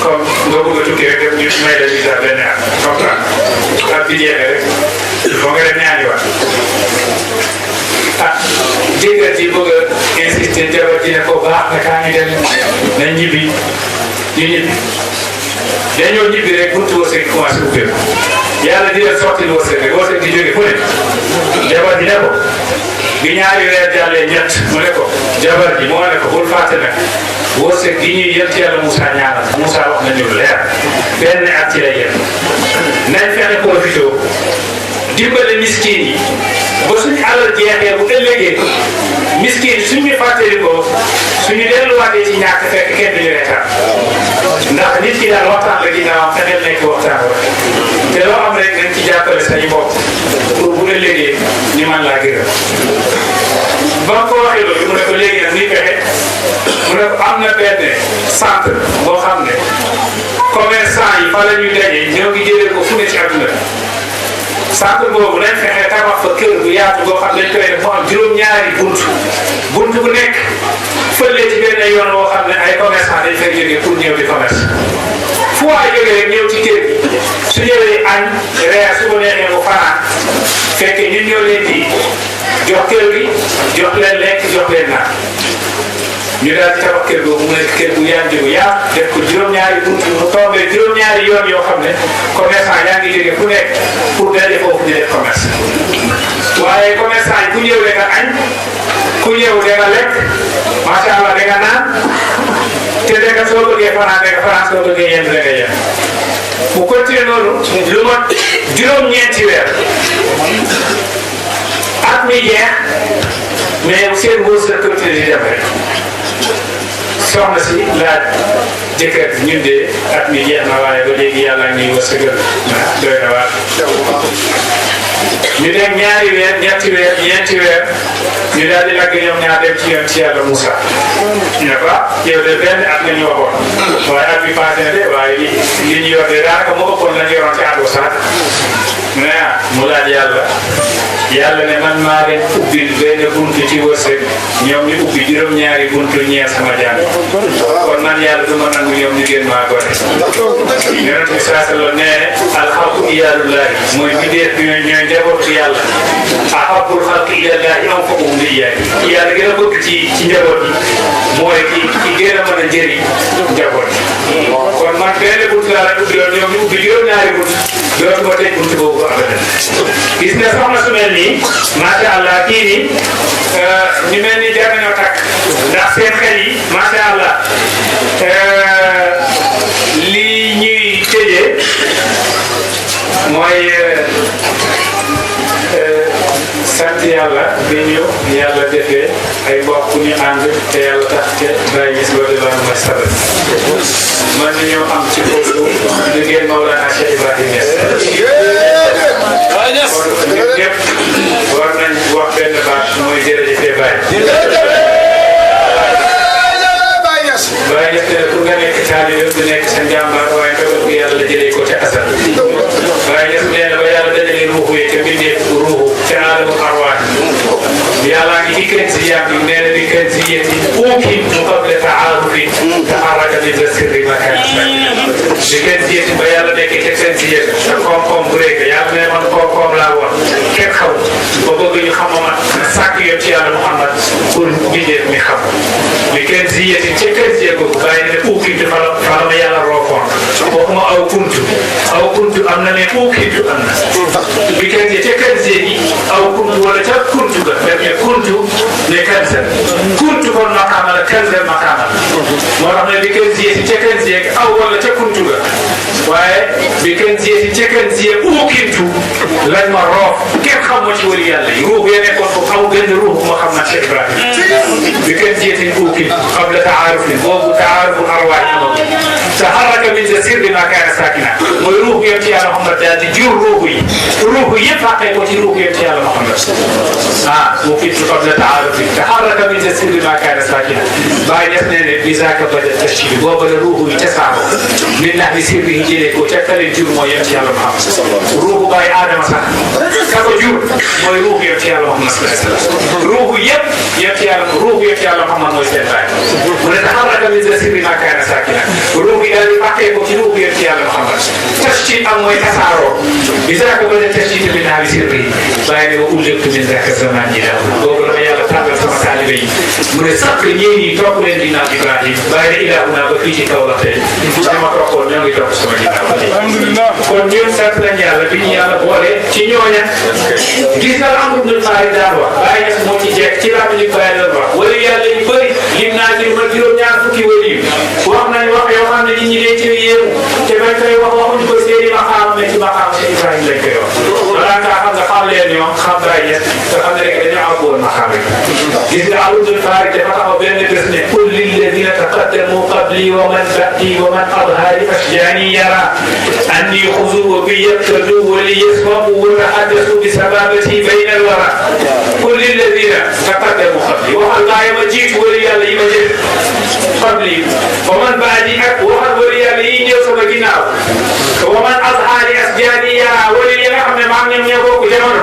comme nga bëgg a tukki rek def ñu may la visa benn at comprendre at bi jeexee rek foo nga dem ñaani waat ah jëkkër ji bëgg a insister jabar ji ne ko baax na kaa ñu dem nañ ñibbi ñu ñibbi dañoo ñibbi rek buntu wërsëg commencé ubbeeku yàlla di leen sotti wërsëg rek wërsëg di jóge fu ne jabar ji ne ko bi ñaari weer jàllee ñett mu ne ko jabar ji moo ne ko bul fàtte nag wërsëg gi ñuy yent yàlla Moussa ñaanal Moussa wax nañu leer benn at ci lay yem nañ fexe profité dimbale miskin yi ba suñu alal jeexee bu ëllëgee miskin yi suñu fàttali ko suñu delluwaatee ci ñàkk fekk kenn duñu reetaan ndax nit ki daal waxtaan la ginnaawam fexeel nekk waxtaan rek te loo am rek nañ ci jàppale sañu bopp pour bu ëllëgee ñu mën laa gërëm ba nga ko waxee loolu mu ne ko léegi nag ni fexe mu ne ko am na benn centre boo xam ne commerçant yi fa la ñuy daje ñoo ngi jëlee ko fu ne ci àdduna centre boobu nañ fexe tabax fa kër bu yaatu boo xam ne dañ koy def mu am juróom-ñaari bunt bu nekk fële ci benn yoon boo xam ne ay commerçant dañ fay jógee pour ñëw di commerce fu waay jógee rek ñëw ci kër gi su ñëwee añ reer su ko neexee mu fanaan fekk ñun ñoo leen di jox kër gi jox leen lekk jox leen naan ñu daal di tabax kër googu mu nekk kër bu yaatu bu yaatu def ko juróom-ñaari buntu mu tombé juróom-ñaari yoon yoo xam ne commerçant yaa ngi jógee fu nekk pour daje foofu di def commerce waaye commerçant yi ku ñëw da nga añ ku ñëw da nga lekk macha allah da nga naan te da nga soo bëggee fanaan da nga fanaan soo bëggee yenn da nga yenn mu continué noonu lu mat juróom-ñeenti weer at mi jeex mais seen wërsëg continué di dem rek soxna si laaj jëkkër ñun de at mi jeex na waaye ba léegi yàlla ngi wërsëgal doy na waar ñu dem ñaari weer ñetti weer ñeenti weer ñu daal di lagg ñoom ñaar dem ci yoon ci yàlla Moussa ñu ne ko yow de benn at nga ñu waxoon waaye at bi passé na de waaye li ñu yor de daanaka moo ëppoon la ñu yoroon ci at bu sax mu ne mu laaj yàlla ne man maa leen ubbil benn buntu ci wërsëg ñoom ñu ubbi juróom-ñaari buntu ñeer sama jaam kon man yàlla du ma nangu ñoom ñu gën maa gore yonent bi saa sa loolu nee alxalqu iyaalullahi mooy biddeef bi ñooy njabootu yàlla ahabbul xalqi ilallaahi anfa'uhum li yàlla gën a bëgg ci njaboot yi mooy ki gën a mën a njëriñ njaboot yi kon man benn buntu laa leen ubbi loon ñoom ñu ubbi juróom-ñaari buntu dootuma tëj buntu boobu abadan gis nga soxna su mel nii macha allah kii nii ñu mel ni jar nañoo takk ndax seen xel yi macha allah lii ñuy tëjee mooy sant yàlla bi ñu yàlla defee ay mbokk ñu ànd te yàlla tax te Baye Niass loolu la mooy sabab man nañoo am ci foofu liggéey Mawlana Cheikh Ibrahim Niass kon ñun ñëpp war nañ wax benn baat mooy jërëjëf Baye. Baye Niass ne pour nga nekk taalibe du nekk sa njàmbaar waaye ndogal bu yàlla jëlee ko ca asal Baye Niass nee na ba yàlla dajalee ruuxu yi ca bindee ruuxu ca aalamu arwaax yàlla ngi ci kenn si yàgg nee na bi kenn si yéeti uuki mu qabla taarufi taharraka min sirri makaan bi kenn si yéeti ba yàlla nekkee ca kenn si yéet te koom-koom bu rëy yàlla ne man koom-koom laa woon kenn xaw ba bëgg ñu xam ma sàkk yoon ci yàlla Muhammad pour bindee mi xam bi kenn si yéeti ca kenn si yéet boobu bàyyi ne uukintu fa la ma yàlla roofoon waxuma aw kuntu am na ne uukintu am na bi kenn si ca kenn si yéeti aw kuntu wala ca kuntu ga kuntu ne kansa kuntu kon maqaama la kansa maqaama la moo tax ne bi kenn ziyee si ca kenn ziyee aw wala ca kuntu ga waaye bi kenn ziyee si ca kenn ziyee uukintu lañ ma roof kenn xam ma ci wali yàlla yi ruux ya nekkoon foofu aw benn ruux ma xam na Cheikh Ibrahim bi kenn ziyee si uukintu qabla taarufin boobu taarufu arwaax taharraka min sirri ma kaana saakina mooy ruux yem ci yàlla Muhammad daal di jur ruux yëpp fàqee ko ci ruux yem ci yàlla Muhammad وكنت قبل تعارفي تحرك من سر ما كان ساكنا بعد اثنين بذاك بدا التشكيل وبلغوه يتسعه من نحو سره جلك وتكل الجرم ويمشي على محمد روح باي ادم صح كفو جور موي روح يمشي على محمد صلى الله عليه وسلم روح يمشي على محمد وسلم ونتحرك من سر ما كان ساكنا روح الى فاقه روح يمشي على محمد تشكيل ام ويتسعه بذاك بدا التشكيل من نحو سره بعد وأولئك من ذاك الزمان boobu la ma yàlla tàggal sama taalibe yi mu ne sàkk ñii ñii topp leen di naan Ibrahim bàyyi na ilaahu naa ba fii ci kaw la tey dama toppoon ñoo ngi topp sama ginnaaw ba léegi kon ñun sant nañ yàlla bi ñu yàlla boole ci ñooña gis nga am na xaari daan wax bàyyi na moo ci jekk ci laa ñu bàyyi la wax wala yàlla yu bëri lim naa ci ma juróom-ñaar fukki wali yu wax nañ wax yoo xam ne nit ñi dee ci yéemu te bañ koy wax waxuñu ko seeni maqaam mais ci maqaam si Ibrahim lañ koy wax balaa ngaa xam nga xam leen ñoom xam bàyyi nga xam ne rek dañoo amoon maqaam rek gis nga aludul faari dafa taxaw benn bés ne qul lilladina taqaddamu qabli wa man ba'di wa man adhari ashjani yara anni xuzu wa bi yaqtadu wa li yasma'u wa tahaddathu bi sababati bayna alwara qul lilladina taqaddamu qabli waxal gaa yi ma jiitu wala yàlla yi ma jël qabli wa man ba'di ak waxal wala yàlla yi ñëw sama ginnaaw wa man adhari ashjani yara wala yi nga xam ne maa ngi ñëw bokk jamono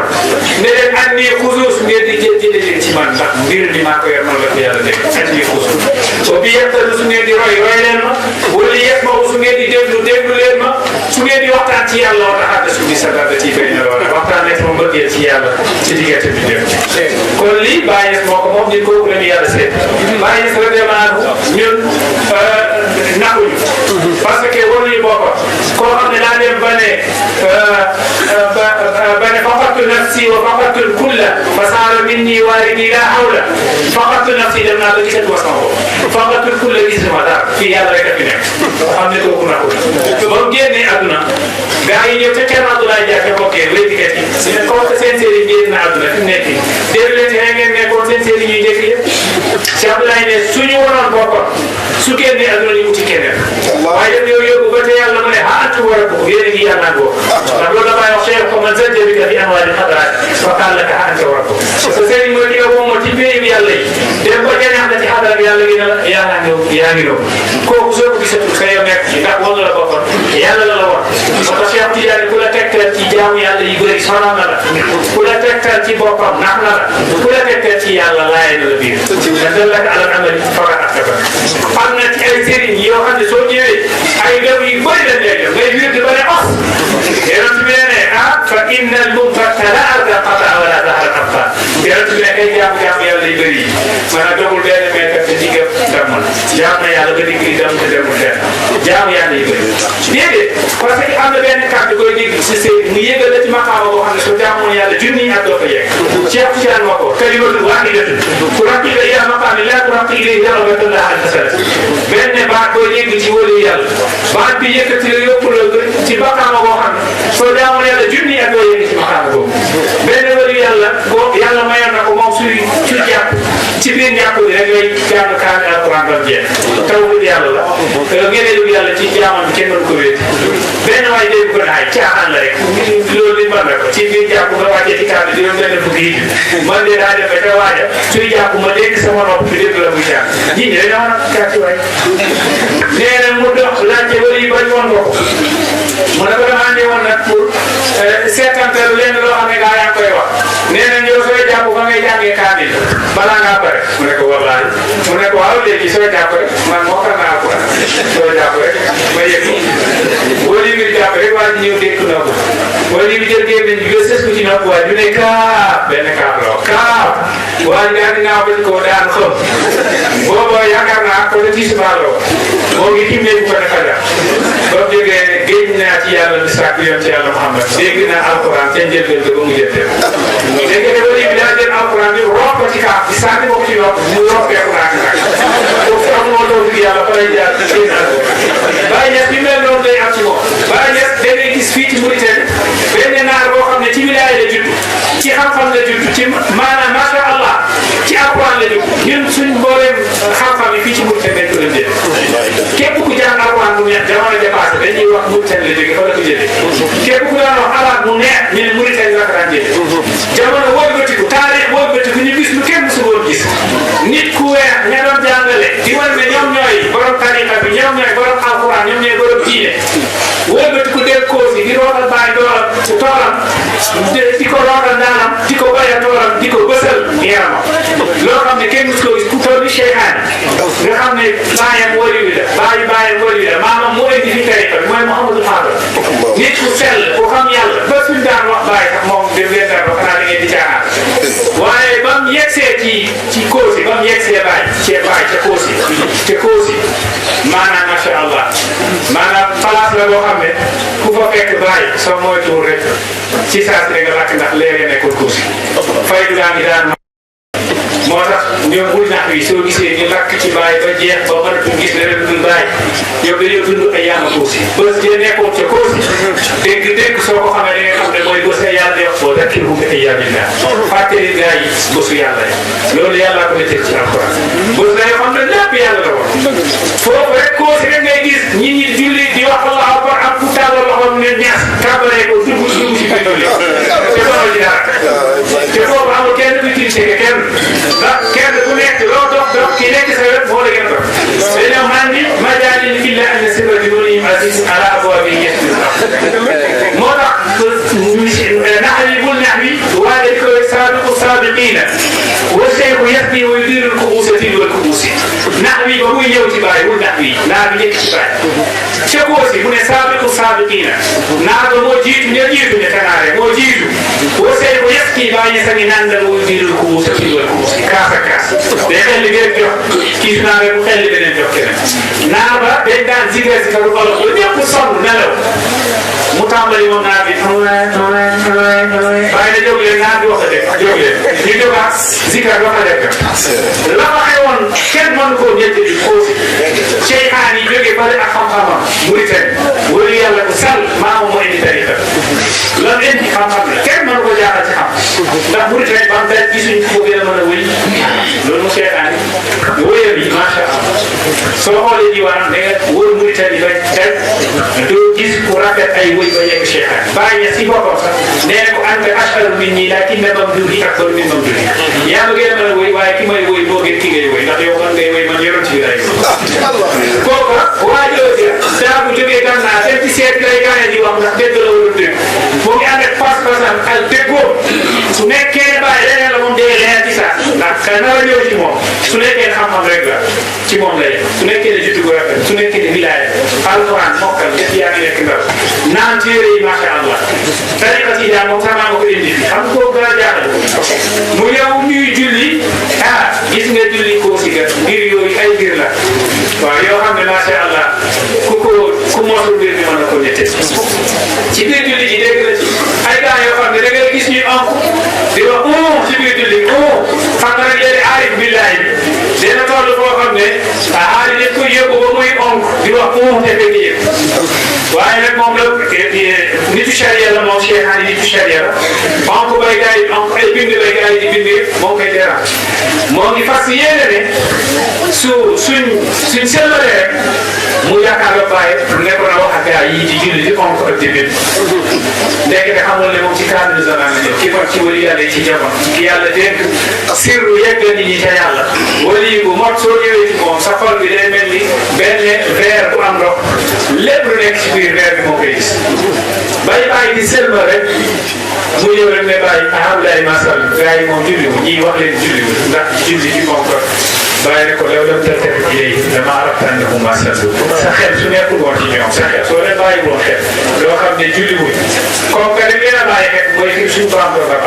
ne leen anni xuzu su ngeen di jëlee leen ci man ndax mbir mi maa ko yor noonu la ko yàlla def anni xuzu so bi yaqtadu su ngeen di roy leen ma wala yasma'u su ngeen di déglu leen ma su ngeen di waxtaan ci yàlla wa tahaddathu bi sababati bayna wala waxtaan ak sama bëggee ci yàlla ci diggante bi dem kon lii Baye Niass moo ko moom nit kooku la ñu yàlla seet Baye Niass la demaanu ñun naxuñu parce que waruñu boppam koo xam ne daa dem ba ne faqadtu nafsi wa faqadtu al-kulla fa saara minni waaridi laa hawla faqadtu nafsi dem naa ba gisatu sama bopp faqadtu al-kulla gisuma dara fii yàlla rek a fi nekk xam ne kooku naxul ba mu génnee àdduna gaa yi ñëw ca Thierno Abdoulaye Diakhé bokkee wéykat yi ñu ne comme que seen série génn na àdduna fi mu nekk nii dégg leen ci ngeen nekkoon seen série ñuy njëkk yëpp Cheikh Abdoulaye ne suñu waroon boppam su génnee àdduna ñu wuti keneen waaye dem yow yóbbu ba te yàlla mu ne antu wa rabbukum yéen a ngi yàlla ngoo ndax loolu dafay wax xeer ko man zajja bika fi anwaari xadaraat fa qaal laka anta wa rabbukum sa sëriñ mooy ki nga woomoo ci péeyu yàlla yi dem ko jañax na ci xadara bi yàlla gi ne la yaa ngi ñëw kooku soo ko gisatul sa yow nekk ci ndax woon la bokkoon yàlla la woon moo tax Cheikh Tidiane ku la tegtal ci jaamu yàlla yi bëri sonal na la ku la tegtal ci boppam nax na la ku la tegtal ci yàlla laay na la biir da laka alal amali faga ak dafa am na ci ay sëriñ yoo xam ne soo ñëwee ay gaw yu bëri lañ lay def ngay wér di ba ne os yonent bi ne fa inna al mubtata la arda qata wala zahara abqa yonent bi ne kay jaamu yàlla yu bëri yi maanaam dogul benn meetar te digga dammal jaam na yàlla ba digg dem te demul fenn jaamu yàlla yu bëri déedéet parce que am na benn kàddu koy dégg si sëriñ mu yëgal la ci maqaama boo xam ne soo jaamoon yàlla junni at doo ko yegg Cheikh Tidiane moo ko kalimatun waahidatun turaqqibu ila maqaami laa turaqqibu ilayhi darajatan laa hasalat benn baat koy dégg ci wóolu yàlla baat bi yëkkati la yóbbu la ci maqaama boo xam ne soo jaamoon yàlla junni at doo yegg ci maqaama boobu benn wóolu yàlla boo yàlla mayoon na ko moom suy jàpp ci biir njàpp bi rek lay jàng kaani alquran ba jeex taw bi yàlla la ngeneelu yàlla ci jaamam bi kenn mën ko wéet benn waay dégg ko naay caaxaan la rek loolu li mën na ko ci biir jàpp nga wàccee ci kaani di benn fukki yi man de daa dem ba ca waaja suy jàpp ma dégg sama nopp bi dégg la muy jàng ñi ñi dañoo mën a kàcci waay nee na mu dox laajte wala yi bañ woon ko mu ne ko damaa ne woon nag pour seetanteelu lenn loo xam ne gaa yaa ngi koy wax nee na yow sooy jàpp fa ngay jàngee kaamil balaa ngaa pare mu ne ko wallaay mu ne ko waaw léegi sooy jàpp rek man moo xam naa ko sooy jàpp rek ma yëg boo lii ngir jàpp rek waa ji ñëw dégg na ko boo lii bi jël gémmiñ bi nga sës ko ci nopp waa ju ne kaap benn kaap la wax kaap waa ji daal di naaw bañ koo daan xam booba yaakaar naa ko ne tiis baa la wax moo ngi tim léegi ko ne fajar ba mu jógee géej naa ci yàlla mi sàkk yoon ci yàlla Muhammad dégg naa alquran ca njëlbeen ba mu jëntee léegi ne wali bi daa jël alquran bi root ko ci kaaf bi sànni ko ci nopp mu roppeeku naa ci nag foofu amuloo taw bi yàlla fa lay jaar génn ak Baye Niass bi mel noonu lay am ci moom Baye Niass da ngay gis fii ci Mauritanie benn naar boo xam ne ci wilaaya la judd ci xam-xam la judd ci maanaam macha allah ci alquran la judd ñun suñ mbooleem xam-xam yi fii ci Mauritanie dañ ko leen jëlee képp ku jàng alquran bu neex jamono dépassé dañuy wax Mauritanie la jógee fa la ko jëlee képp ku daan wax arab mu neex ñu ne Mauritanie la ko daan jëlee jamono wëlbatiku taarix wëlbatiku ñu gis lu kenn musu woon gis nit ku weex ña doon jàngale di wan ne ñoom ñooy borom tariqa bi ñoom ñooy borom alquran ñoom ñooy borom diine wëlbatiku del koos yi di rootal bàyyi doolam toolam di ko rootal daanam di ko bayal toolam di ko bësal yaramam loo xam ne kenn musu ko gis ku toll ni Cheikhaan nga xam ne baayam wali wi la baayam wali wi la maamam moo indi fi tariqa bi mooy Mouhamadou Fadal nit ku sell ku xam yàlla ba suñ daan wax bàyyi sax moom dem leen daan wax xanaa da ngeen di caaxaan waaye ba mu yegsee ci koos yi ba mu yegsee bàyyi ca koos yi maanaam macha allah maanaam place la boo xam ne ku fa fekk bàyyi soo moytuwul rek ci saa si nga lakk ndax léeg-léeg nekkul koos yi fay du ngi daan moo tax ñoom bul nax wi soo gisee ñu lakk ci bàyyi ba jeex ba mënatuñ gis leneen dul bàyyi ñoom dañoo dund ay yaama koos yi bés jee nekkoon ca koos yi dégg soo ko xamee da nga xam ne mooy bés ay yàlla di wax boo dakkil bu ay yàlla fàttali gaa yi bésu yàlla yi loolu yàlla ko nettali ci alquran bés la yoo xam ne lépp yàlla la woon foofu rek koos yi rek ngay gis ñi julli di wax allahu akbar am ku tàllal loxoom ne ñaas kàbbaree ko dugg ci biir loolu te doon ci dara te foofu amul kenn ku utilisé kenn ndax kenn ku nekk loo dox kii nekk sa wet moo la gën a dox dañoo xam ni majaalin illa an sirra bi nurihim azizun ala abwaabi moo tax nax yi bul nax wi waaye dañ koy saabiqu saabiqiina wa cheikhu yasbi wa yudiru lkubuusati wal kubuusi nax wi ba muy ñëw ci bàyyi bul nax wi naa bi njëkk ci bàyyi ca koosi mu ne saabiqu saabiqiina naa ba moo jiitu ña jiitu ña tanaare moo jiitu wa cheikhu yasbi bàyyi sa ngi nandal wa yudiru lkubuusati wal kubuusi kaas ak kaas day xel li ngeen jox kii su naa rek mu xel li beneen jox keneen naa ba dañ daan zigar si kaw olof ba ñëpp sonn nelaw mu tàmbali moom naa bi bàyyi na jóg leen naa bi wax a def jóg leen ñu jógaat zikar wax a def la ma xewoon kenn mënu koo ñettali foofu Cheikhaan yi jógee bari ak xam-xamam Mauritanie wala yàlla ko sal maamu moo indi tariqa lan indi xam-xam la kenn mënu ko jaaxal ci xam ndax bu dee ba am dara gisuñ ko gën a mën a wéy loolu mu seetaan wóyam yi macha allah soo xoolee diwaan da nga wóor Mauritanie ba tey doo gis ku rafet ay wéy ba yegg seetaan bàyyi si boppam sax nee na ko anta ashharu minni lakinna mamduhi akbaru min mamduhi yaa ma gën a mën a wéy waaye ki may wéy moo gën ki ngay wéy ndax yow man ngay wéy man yoroon ci lay kooku waa jooju daa bu jógee gannaaw dem ci seet lay gaañe di wax ndax dégg la wala dégg moo ngi ànd ak pas-pasam ak déggoo su nekkee ne bàyyi leneen la moom dee leer ci saa ndax ka nar a ñëw ci moom su nekkee ne xam-xam rek la ci moom lay su nekkee ne juddu gu rafet su nekkee ne wilaaya alquran mokkal def yaa ngi nekk ndaw naan téere yi macha allah tariqa ci daa moom sama ma ko indi fi xam koo gën a jaaxal mu yow ñuy julli gis nga julli koo si gat mbir yooyu ay mbir la waaw yoo xam ne macha allah ku moosul mbir mi mën na ko ñette ci biir julli ji dégg na ci ay gars yoo xam ne da ngay gis ñuy onk di wax ci biir julli xam nga nag léegi aarif billahi bi dina toll foo xam ne aarif dañ koy yóbbu ba muy onk di wax te fekk yëpp waaye nag moom la nitu charia la moom Cheikh Hani nitu charia la onk bay gars yi onk ay bind bay gars yi di bind yëpp moo koy dérange moo ngi fas yéene ne suñ seetlalee rek mu yaakaar bàyyi nekkoon na wax ak gars yi di julli di onk ak di bind léegi nga xamul ne moom ci cadre de zaman la ñëw ki kon ci wali yàlla ci jamono ki yàlla dénk sirru yegg nit ñi ca yàlla wali bu mot soo ñëwee ci moom sa xol bi day mel ni benn verre bu am ndox lépp lu nekk ci biir verre bi moo koy gis bàyyi di selma rek mu ñëw rek ne bàyyi alhamdulilah masal gars yi moom julli wu ñii wax leen julli wu ndax julli ci moom ko bàyyi ne ko loolu dem tëtër ci léegi dama arabtaan ne ma sallu sa xel su nekkul woon ci ñoom sa xel soo leen bàyyi woon xel loo xam ne julli wuñ comme que dañ leen a bàyyi xel mooy fi suñu borom doon ba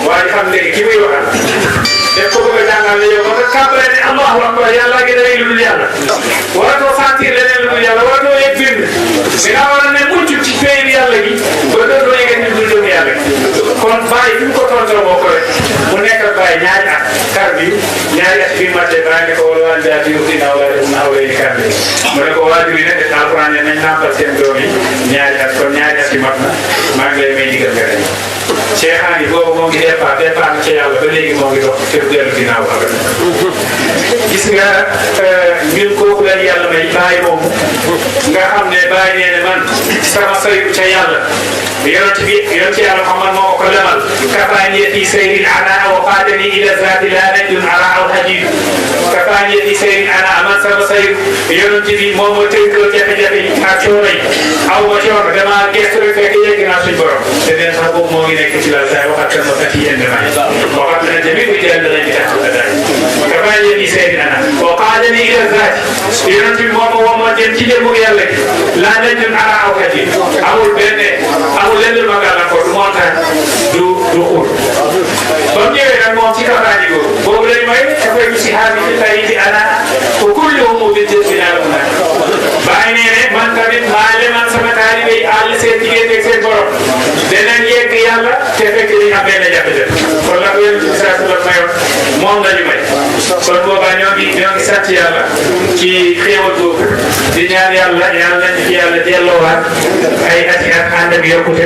waaye xam léegi ki muy waxal def ko bëgg a jàngal ne yow ba nga kàmbale ne allahu akbar yàlla gi da ngay lu dul yàlla waratoo sentir leneen lu dul yàlla waratoo yegg bind mais nga war a ne mucc ci pays bi yàlla gi ba dootoo yegg nit lu dul yàlla kon bàyyi fi mu ko tontoo moo ko rek mu nekk ak bàyyi ñaari at kar bi ñaari at bi matte bàyyi ne ko wala waa daal di uti naa wala naa wala ni kar bi mu ne ko waajur yi ne def alquran ne nañ nàmpal seen doom yi ñaari at kon ñaari at yi mat na maa ngi lay may digal nga rek Cheikh Hani boobu moo ngi départ ci yàlla ba léegi moo ngi dox te du dellu ginnaaw abada gis nga ñun kooku la yàlla may bàyyi moom nga xam ne bàyyi nee ne man sama sayu ca yàlla yonent yàlla Muhammad moo ko lemal kafaaniyati sayril ana wa qaadani ila zaati la najdun ara aw hadid kafaaniyati sayril ana man sama sayu yonent bi moom moo tënkal jafe-jafe yi ak coono yi aw ma coono dama gestu rek fekk yegg naa suñ borom te den sax boobu moo ngi nekk ci la saa waxat kan ma kat yi indi naa waxat na jami ko jël lañ ci tax daal kafaaniyati sayril ana wa qaadani ila zaati yonent bi moom moo jëm ci jëmmu yàlla gi la najdun ara aw hadid amul lenn lu ma gàllankoor du montagne du xur ba mu ñëwee nag moom ci kafaani googu boobu lañ may dafay si xaar bi tey di ana ko kulluhum bi jël bi naa la mun a bàyyi nee ne man tamit maa leman sama taalibe yi àll seen diggante ak seen borom danañ yegg yàlla te fekk dañu am benn jafe-jafe kon la ko yonent bi saa sallam mayoon moom la ñu may kon boobaa ñoo ngi sant yàlla ci xéewal boobu di ñaan yàlla nañ ci yàlla delloowaat ay ati ak ànd ak yokkute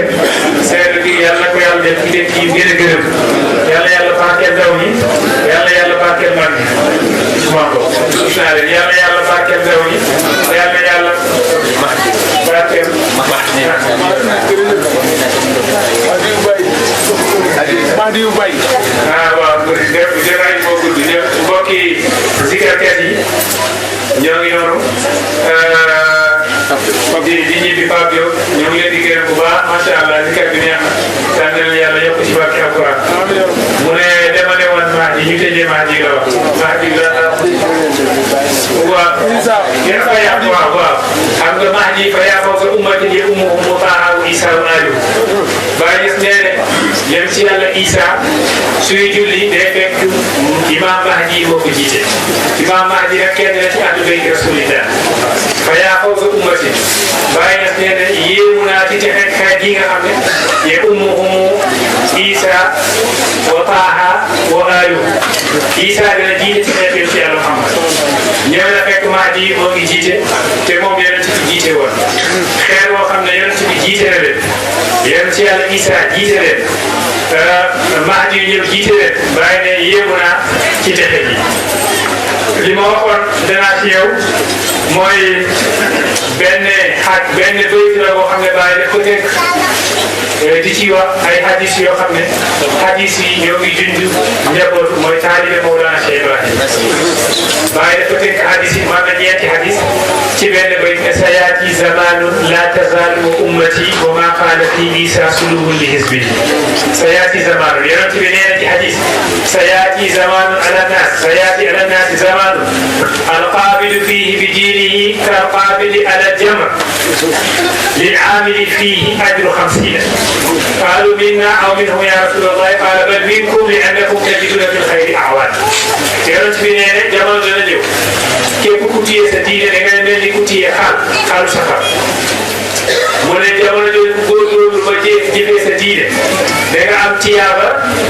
seetlu gi yàlla ko yàlla def ci def ci gën a gërëm yàlla barkeel ndaw ñi yàlla barkeel mag ñi maa ko gis naa leen yàlla barkeel ndaw ñi yàlla barkeel Madiou Baye waaw jërëjëf moo gudd mbokki zikarkat yi ñoo ngi noonu di ñibbi Pape Diop ñoo ngi leen di gërëm bu baax macha allah zikar bi neex na tànn yàlla yokk ci barke alquran mu ne dama ne woon Mahdi ñu tëjee Mahdi la wax Mahdi la waaw xam nga Mahdi fa yaa fawza ummati li ummuhum Taaha wa Isa wa Aliou Baye gis nee ne yem ci yàlla Isa suy julli day fekk imam Mahdi moo ko jiite imam Mahdi nag kenn la ci ahlu bayti rasulillah fa yaa fawza ummati Baye gis nee ne yéemu naa ci xeet yi nga xam ne ye ummuhum Isa wa Taaha wa Aliou Isa dina jiite ci xeet ci yàlla Muhammad ñëw na fekk Mahdi moo ngi jiite te moom yonent bi jiite woon xeer boo xam ne yonent bi jiite na leen yonent ci yàlla Isa jiite leen Mahdi yu ñëw jiite leen bàyyi ne yéemu naa ci texe ji li ma waxoon danaa ci yow mooy benn bayt la boo xam ne bàyyi ne ko teg di ci wax ay hadis yoo xam ne hadis yi ñoo ngi junj njabootu mooy taalibe Mawlana Cheikh Ibrahim bàyyi dafa tënk hadis yi man na ñeenti hadis ci benn bayt ne sayaati zamanun la tazalu ummati wa ma qaala fi Isa suluhun li hizbihi sayaati zamanun yonent bi nee na ci hadis sayaati zamanun ala nas sayaati ala nas zamanun alqaabilu fihi bi diinihi kalqaabili ala jamr للعامل فيه أجر 50 قالوا منا أو منهم يا رسول الله قال بل منكم لأنكم تجدون في الخير أعوان yonent bi nee na jamono dana ñëw képp ku téye sa diine da ngay mel ni ku téye xaalu safar mu ne jamono jooju ku góorgóorlu ba jëfee sa diine da nga am tiyaaba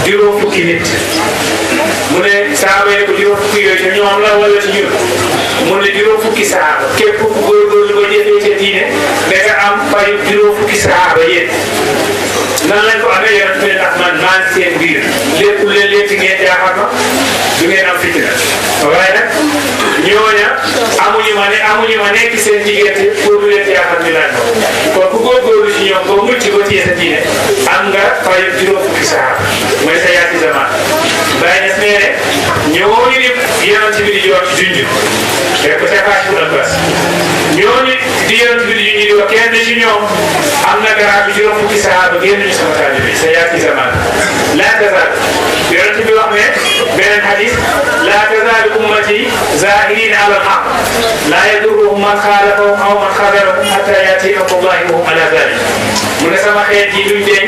juróom fukki nit mu ne saaba yi ne ko juróom fukki yooyu ci ñoom la wala ci ñun mu ne juróom fukki saaba képp ku góorgóorlu ba jëfee sa diine da nga am fay juróom fukki saaba yéen nan lañ ko amee yonent bi ndax man maa ngi seen biir lépp leen lépp ngeen jaaxal ma du ngeen am fitina waaye nag ñooña amuñu ma nekk seen diggante pour du leen jaaxal ñu laaj ma kon ku góorgóorlu ci ñoom boo mucc ba téye sa diine am nga fay juróom fukki saaba mooy sa yaati zaman bàyyi nes nee ne ñooñu di yonent bi di jox junj rek ko cafaasi bu bas ñooñu di yonent bi di junj di wax kenn ci ñoom am na garab bi juróom fukki saaba génn ñu sama taalibe sa yaati zaman la tazal yonent bi wax ne beneen hadis la tazal ummati zahirin ala alhaq la yadurruhum man xaalafahum aw man xadarahum hatta yati amrullahi wa hum ala dalik mu ne sama xeet yi duñ deñ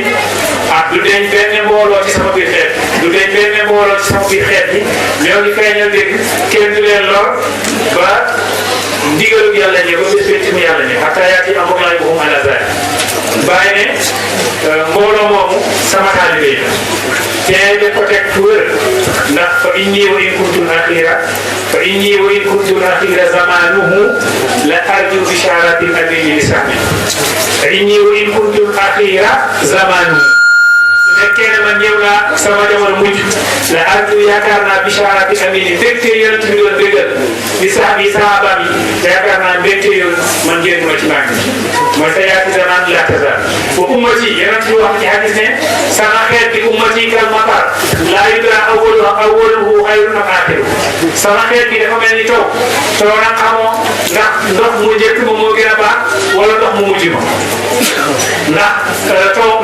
du deñ benn mbooloo ci sama biir xeet du deñ benn mbooloo ci sama biir xeet yi ñoo ngi feeñal dégg kenn du leen lor ba ndigalu yàlla ñe ba bés ci mu yàlla ñe hatta yati amrullahi wa hum ala dalik bàyyi ne mbooloo moomu sama taalibe yi te ko teg fu wér ndax fa inni wa in kuntum akhira zamanuhu la arju bisharatin amini li sahmi fa inni wa in kuntum akhira zamanuhu nekkee ne man ñëw naa sama jamono mujj la arju yaakaar naa bisharatin amini mbégte yonent bi doon bégal li sahmi sahaba bi yaakaar naa mbégte yoon man génn ma ci maa ngi mooy sa yaati zaman la tazal wa ummati yonent bi wax ci hadis ne sama xeet bi ummati kal matar laa yudra awwaluhu xayrun am aaxiruhu sama xeet bi dafa mel ni taw nag xamoo ndax ndox mu njëkk ma moo gën a baax wala ndox mu mujj ma ndax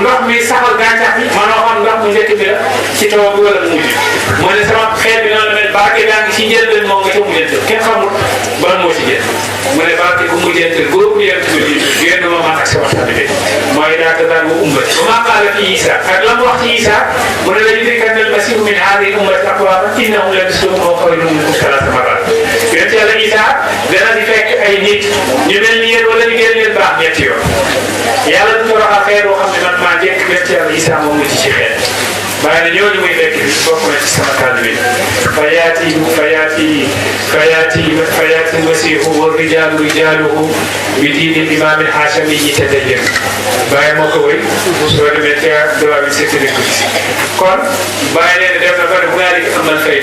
ndox mi saxal gàncax bi manoo xam ndox mu njëkk bi la ci taw bi wala mu mujj moo ne sama xeet bi noonu la mel barke daa ngi ci njëlbeen moom nga ca mujjantal kenn xamul ban moo ci jël mu ne barke bu mujjantal boobu yent bi génn ma man ak sama taalibe mooy daaka daan mu ummati ba maa qaala fi Isa ak la mu wax ci Isa mu ne la yudrikanna al-masiihu min haadihi al-ummati aqwaaman innahum la misluhum aw xayrun minhum salaasa marrat yonent yàlla Isa dana di fekk ay nit ñu mel ni yéen wala ñu gën leen baax ñetti yoon yàlla du toroxal xeet boo xam ne man maa njëkk yonent yàlla Isa moom mujj ci xeet waaye nag ñooñu muy fekk bi bokk na ci sama taalibe fayaati masiihu wa rijaaluhu bi diini imaam al-Haashimi tadayyan bàyyi moo ko wëy soo demee ca droit bi sécurité ko gis kon bàyyi leen def na fa ne hunaalika amal fay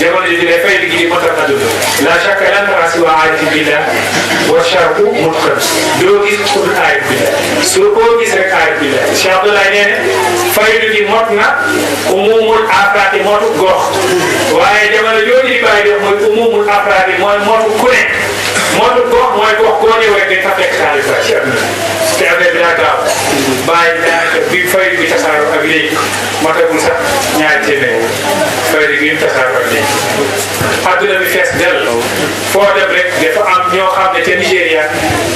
jamono ji lay fay gi di motal aduna la shakka lan tara siwa aarifin billah wa sharqu mutqan doo gis ku dul aarif billah soo koo gis rek aarif billah Cheikh Abdoulaye nee ne faydu gi mot na umumul afraadi motu gox waaye jamono jooju di bàyyi def mooy umumul afraadi mooy motu ku ne motu gox mooy gox koo ñëw rek dañ fa fekk xaalis ba ci àdduna te affaire bi daa gaaw bàyyi daanaka bi faydu bi tasaaroo ak léegi matagul sax ñaari téeméer faydu gi tasaaroo ak léegi àdduna bi fees del foo dem rek dafa am ñoo xam ne ca Nigéria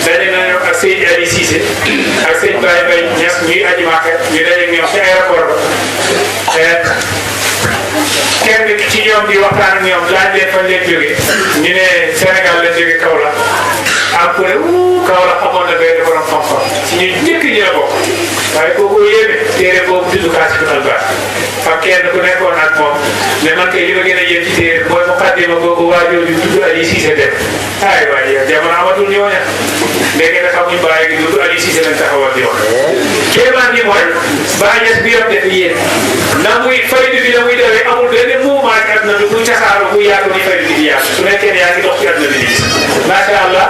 daje nañu ak Seydi Ali Cissé ak sëñ Baye Mbaye Niass ñuy aji Màkka ñu daje ak ñoom ci aéroport ba kenn ci ñoom di waxtaan ak ñoom laaj leen fan leen jógee ñu ne Sénégal la jóge Kaolack am ku ne Kaolack amoon na benn borom xam-xam ci ñu njëkk ñi la bokk waaye kooku yéeme téere boobu tudd Kaasiful Albaas ak kenn ku nekkoon ak moom mais man kay li ma gën a yéem ci téere mooy muqaddima boobu waajoo di tudd Aliou Cissé def ay waay yow jamono amatul ñooña léegi nag xamuñ bàyyi gi tudd Aliou Cissé lañ taxawal di wax kéemaan gi mooy Baay Ñas bi yam def yéen na muy faydu bi na muy defee amul benn mouvement ci àdduna bi muy tasaaroo muy yaatu ni faydu bi di yaatu su nekkee ne yaa ngi dox ci àdduna bi di gis macha allah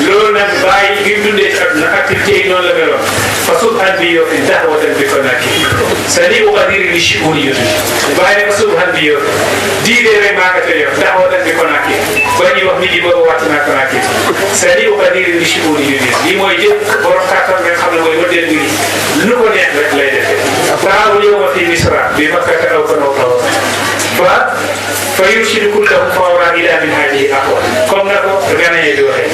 loolu nag bàyyi bi mu dundee ci àdduna activité yi noonu la meloon fa subhan bi yow fi daxwatan bi konaki sani u qadiri li shiuni yotu bàyyi ne fa subhan bi yow diidee rek maa nga yow daxwatan bi konaki ba ñuy wax nit yi boobu wàcc naa konaki sani u qadiri li shiuni yotu lii mooy jëf borom kàttan nga xam ne mooy wëddeel mbir yi lu ko neex rek lay defee taawul yow ma fi misra bi makkata aw kon aw taw fa yursidu kullahu fawra ila min hadihi ahwal comme na ko ganayee di waxee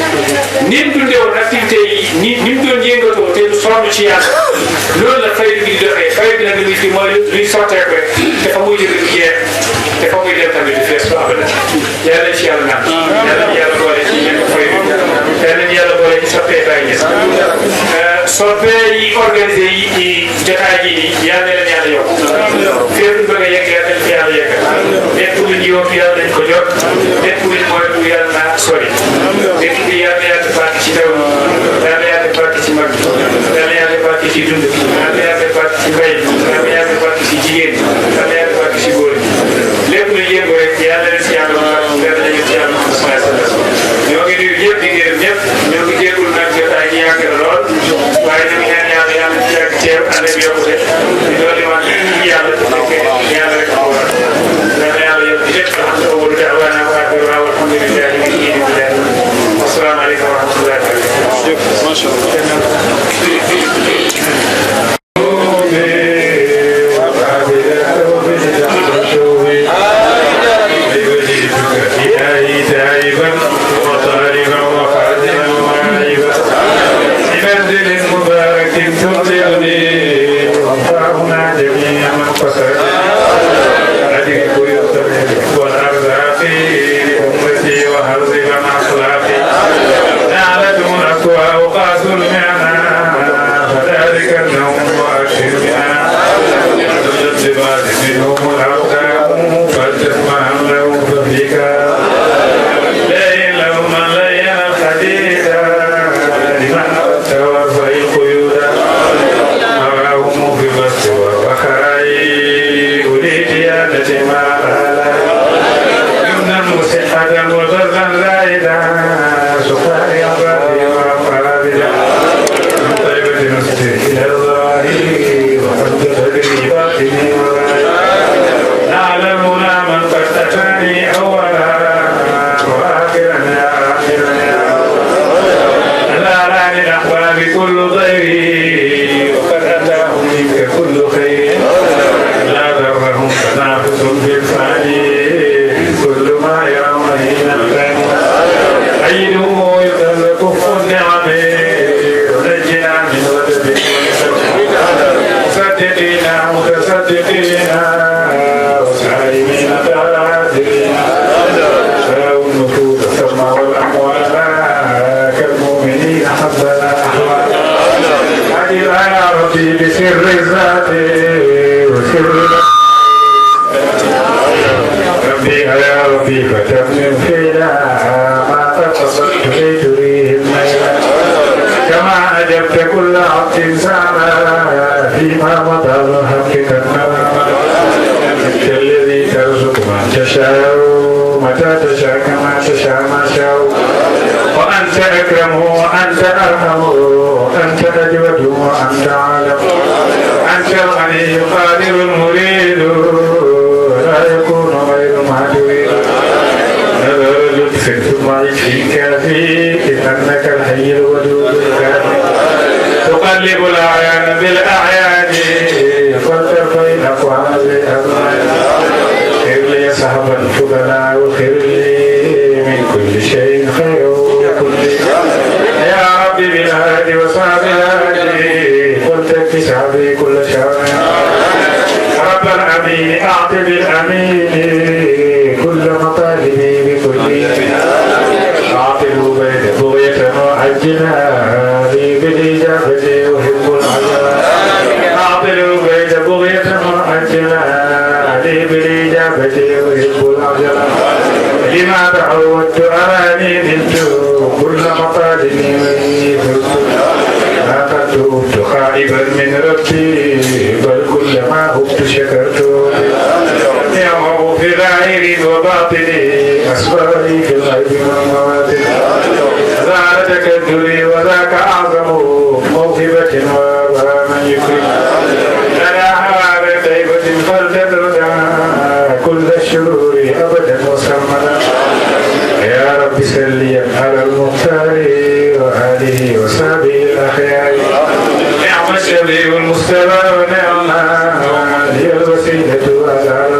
ni mu dundee woon activité yi ni mu doon yëngatoo te du sonn ci yàlla loolu la faydu bi di doxee faydu bi nag li muy fi mooy luy sotteeku rek te fa muy jóge du jeex te fa muy dem tamit du fees ba abada yàlla ci yàlla naan yàlla ñu yàlla boole ci ñëpp faydu yàlla ñu yàlla boole ci soppee Baay Ñas soppee yi organisé yi ci jotaay ji nii yàlla leen yàlla yokk fépp bëgg a yegg yàlla leen fi yàlla yegg lépp luñ yóotu yàlla nañ ko jot lépp luñ moytu yàlla naa sori lépp bi yàlla yàlla barke ci ndaw yàlla yàlla barke ci mag yàlla yàlla barke ci dund yàlla yàlla barke ci mbay yàlla yàlla barke ci jigéen yàlla yàlla barke ci góor lépp luñ yëngu rek yàlla leen ci yàlla yàlla nañu ci yàlla ñoo ngi nuyu ñëpp di gërëm ñëpp ñoo ngi jéegul nag jotaay ñi yàgg na lool waaye ñu ngi ñaan yàlla yàlla ci yàgg teew ànd ak yokkute di doon li wax yàlla yàlla rek moo war yàlla yokk lépp أول دعوانا وآخرها والحمد لله من دين الله والسلام عليكم ورحمة الله وبركاته. ما شاء الله. بالإجابة يحب العذاب كنت أراني نلت كل مقالني ما قد هبت خائبا من ربي بل كلما هبت شكرت نعمه في ظاهر وباطن أسراري في الغيب والمواطن ذا تكدري وذاك أعظم موهبة ومن يكرم لنا هوى بطيبة فلتدرنا كل الشرور أبدا وسرمدا يا رب سليا على المختار وآله وصحبه الأخيار نعم الشفيع المصطفى ونعم هي الوسيلة على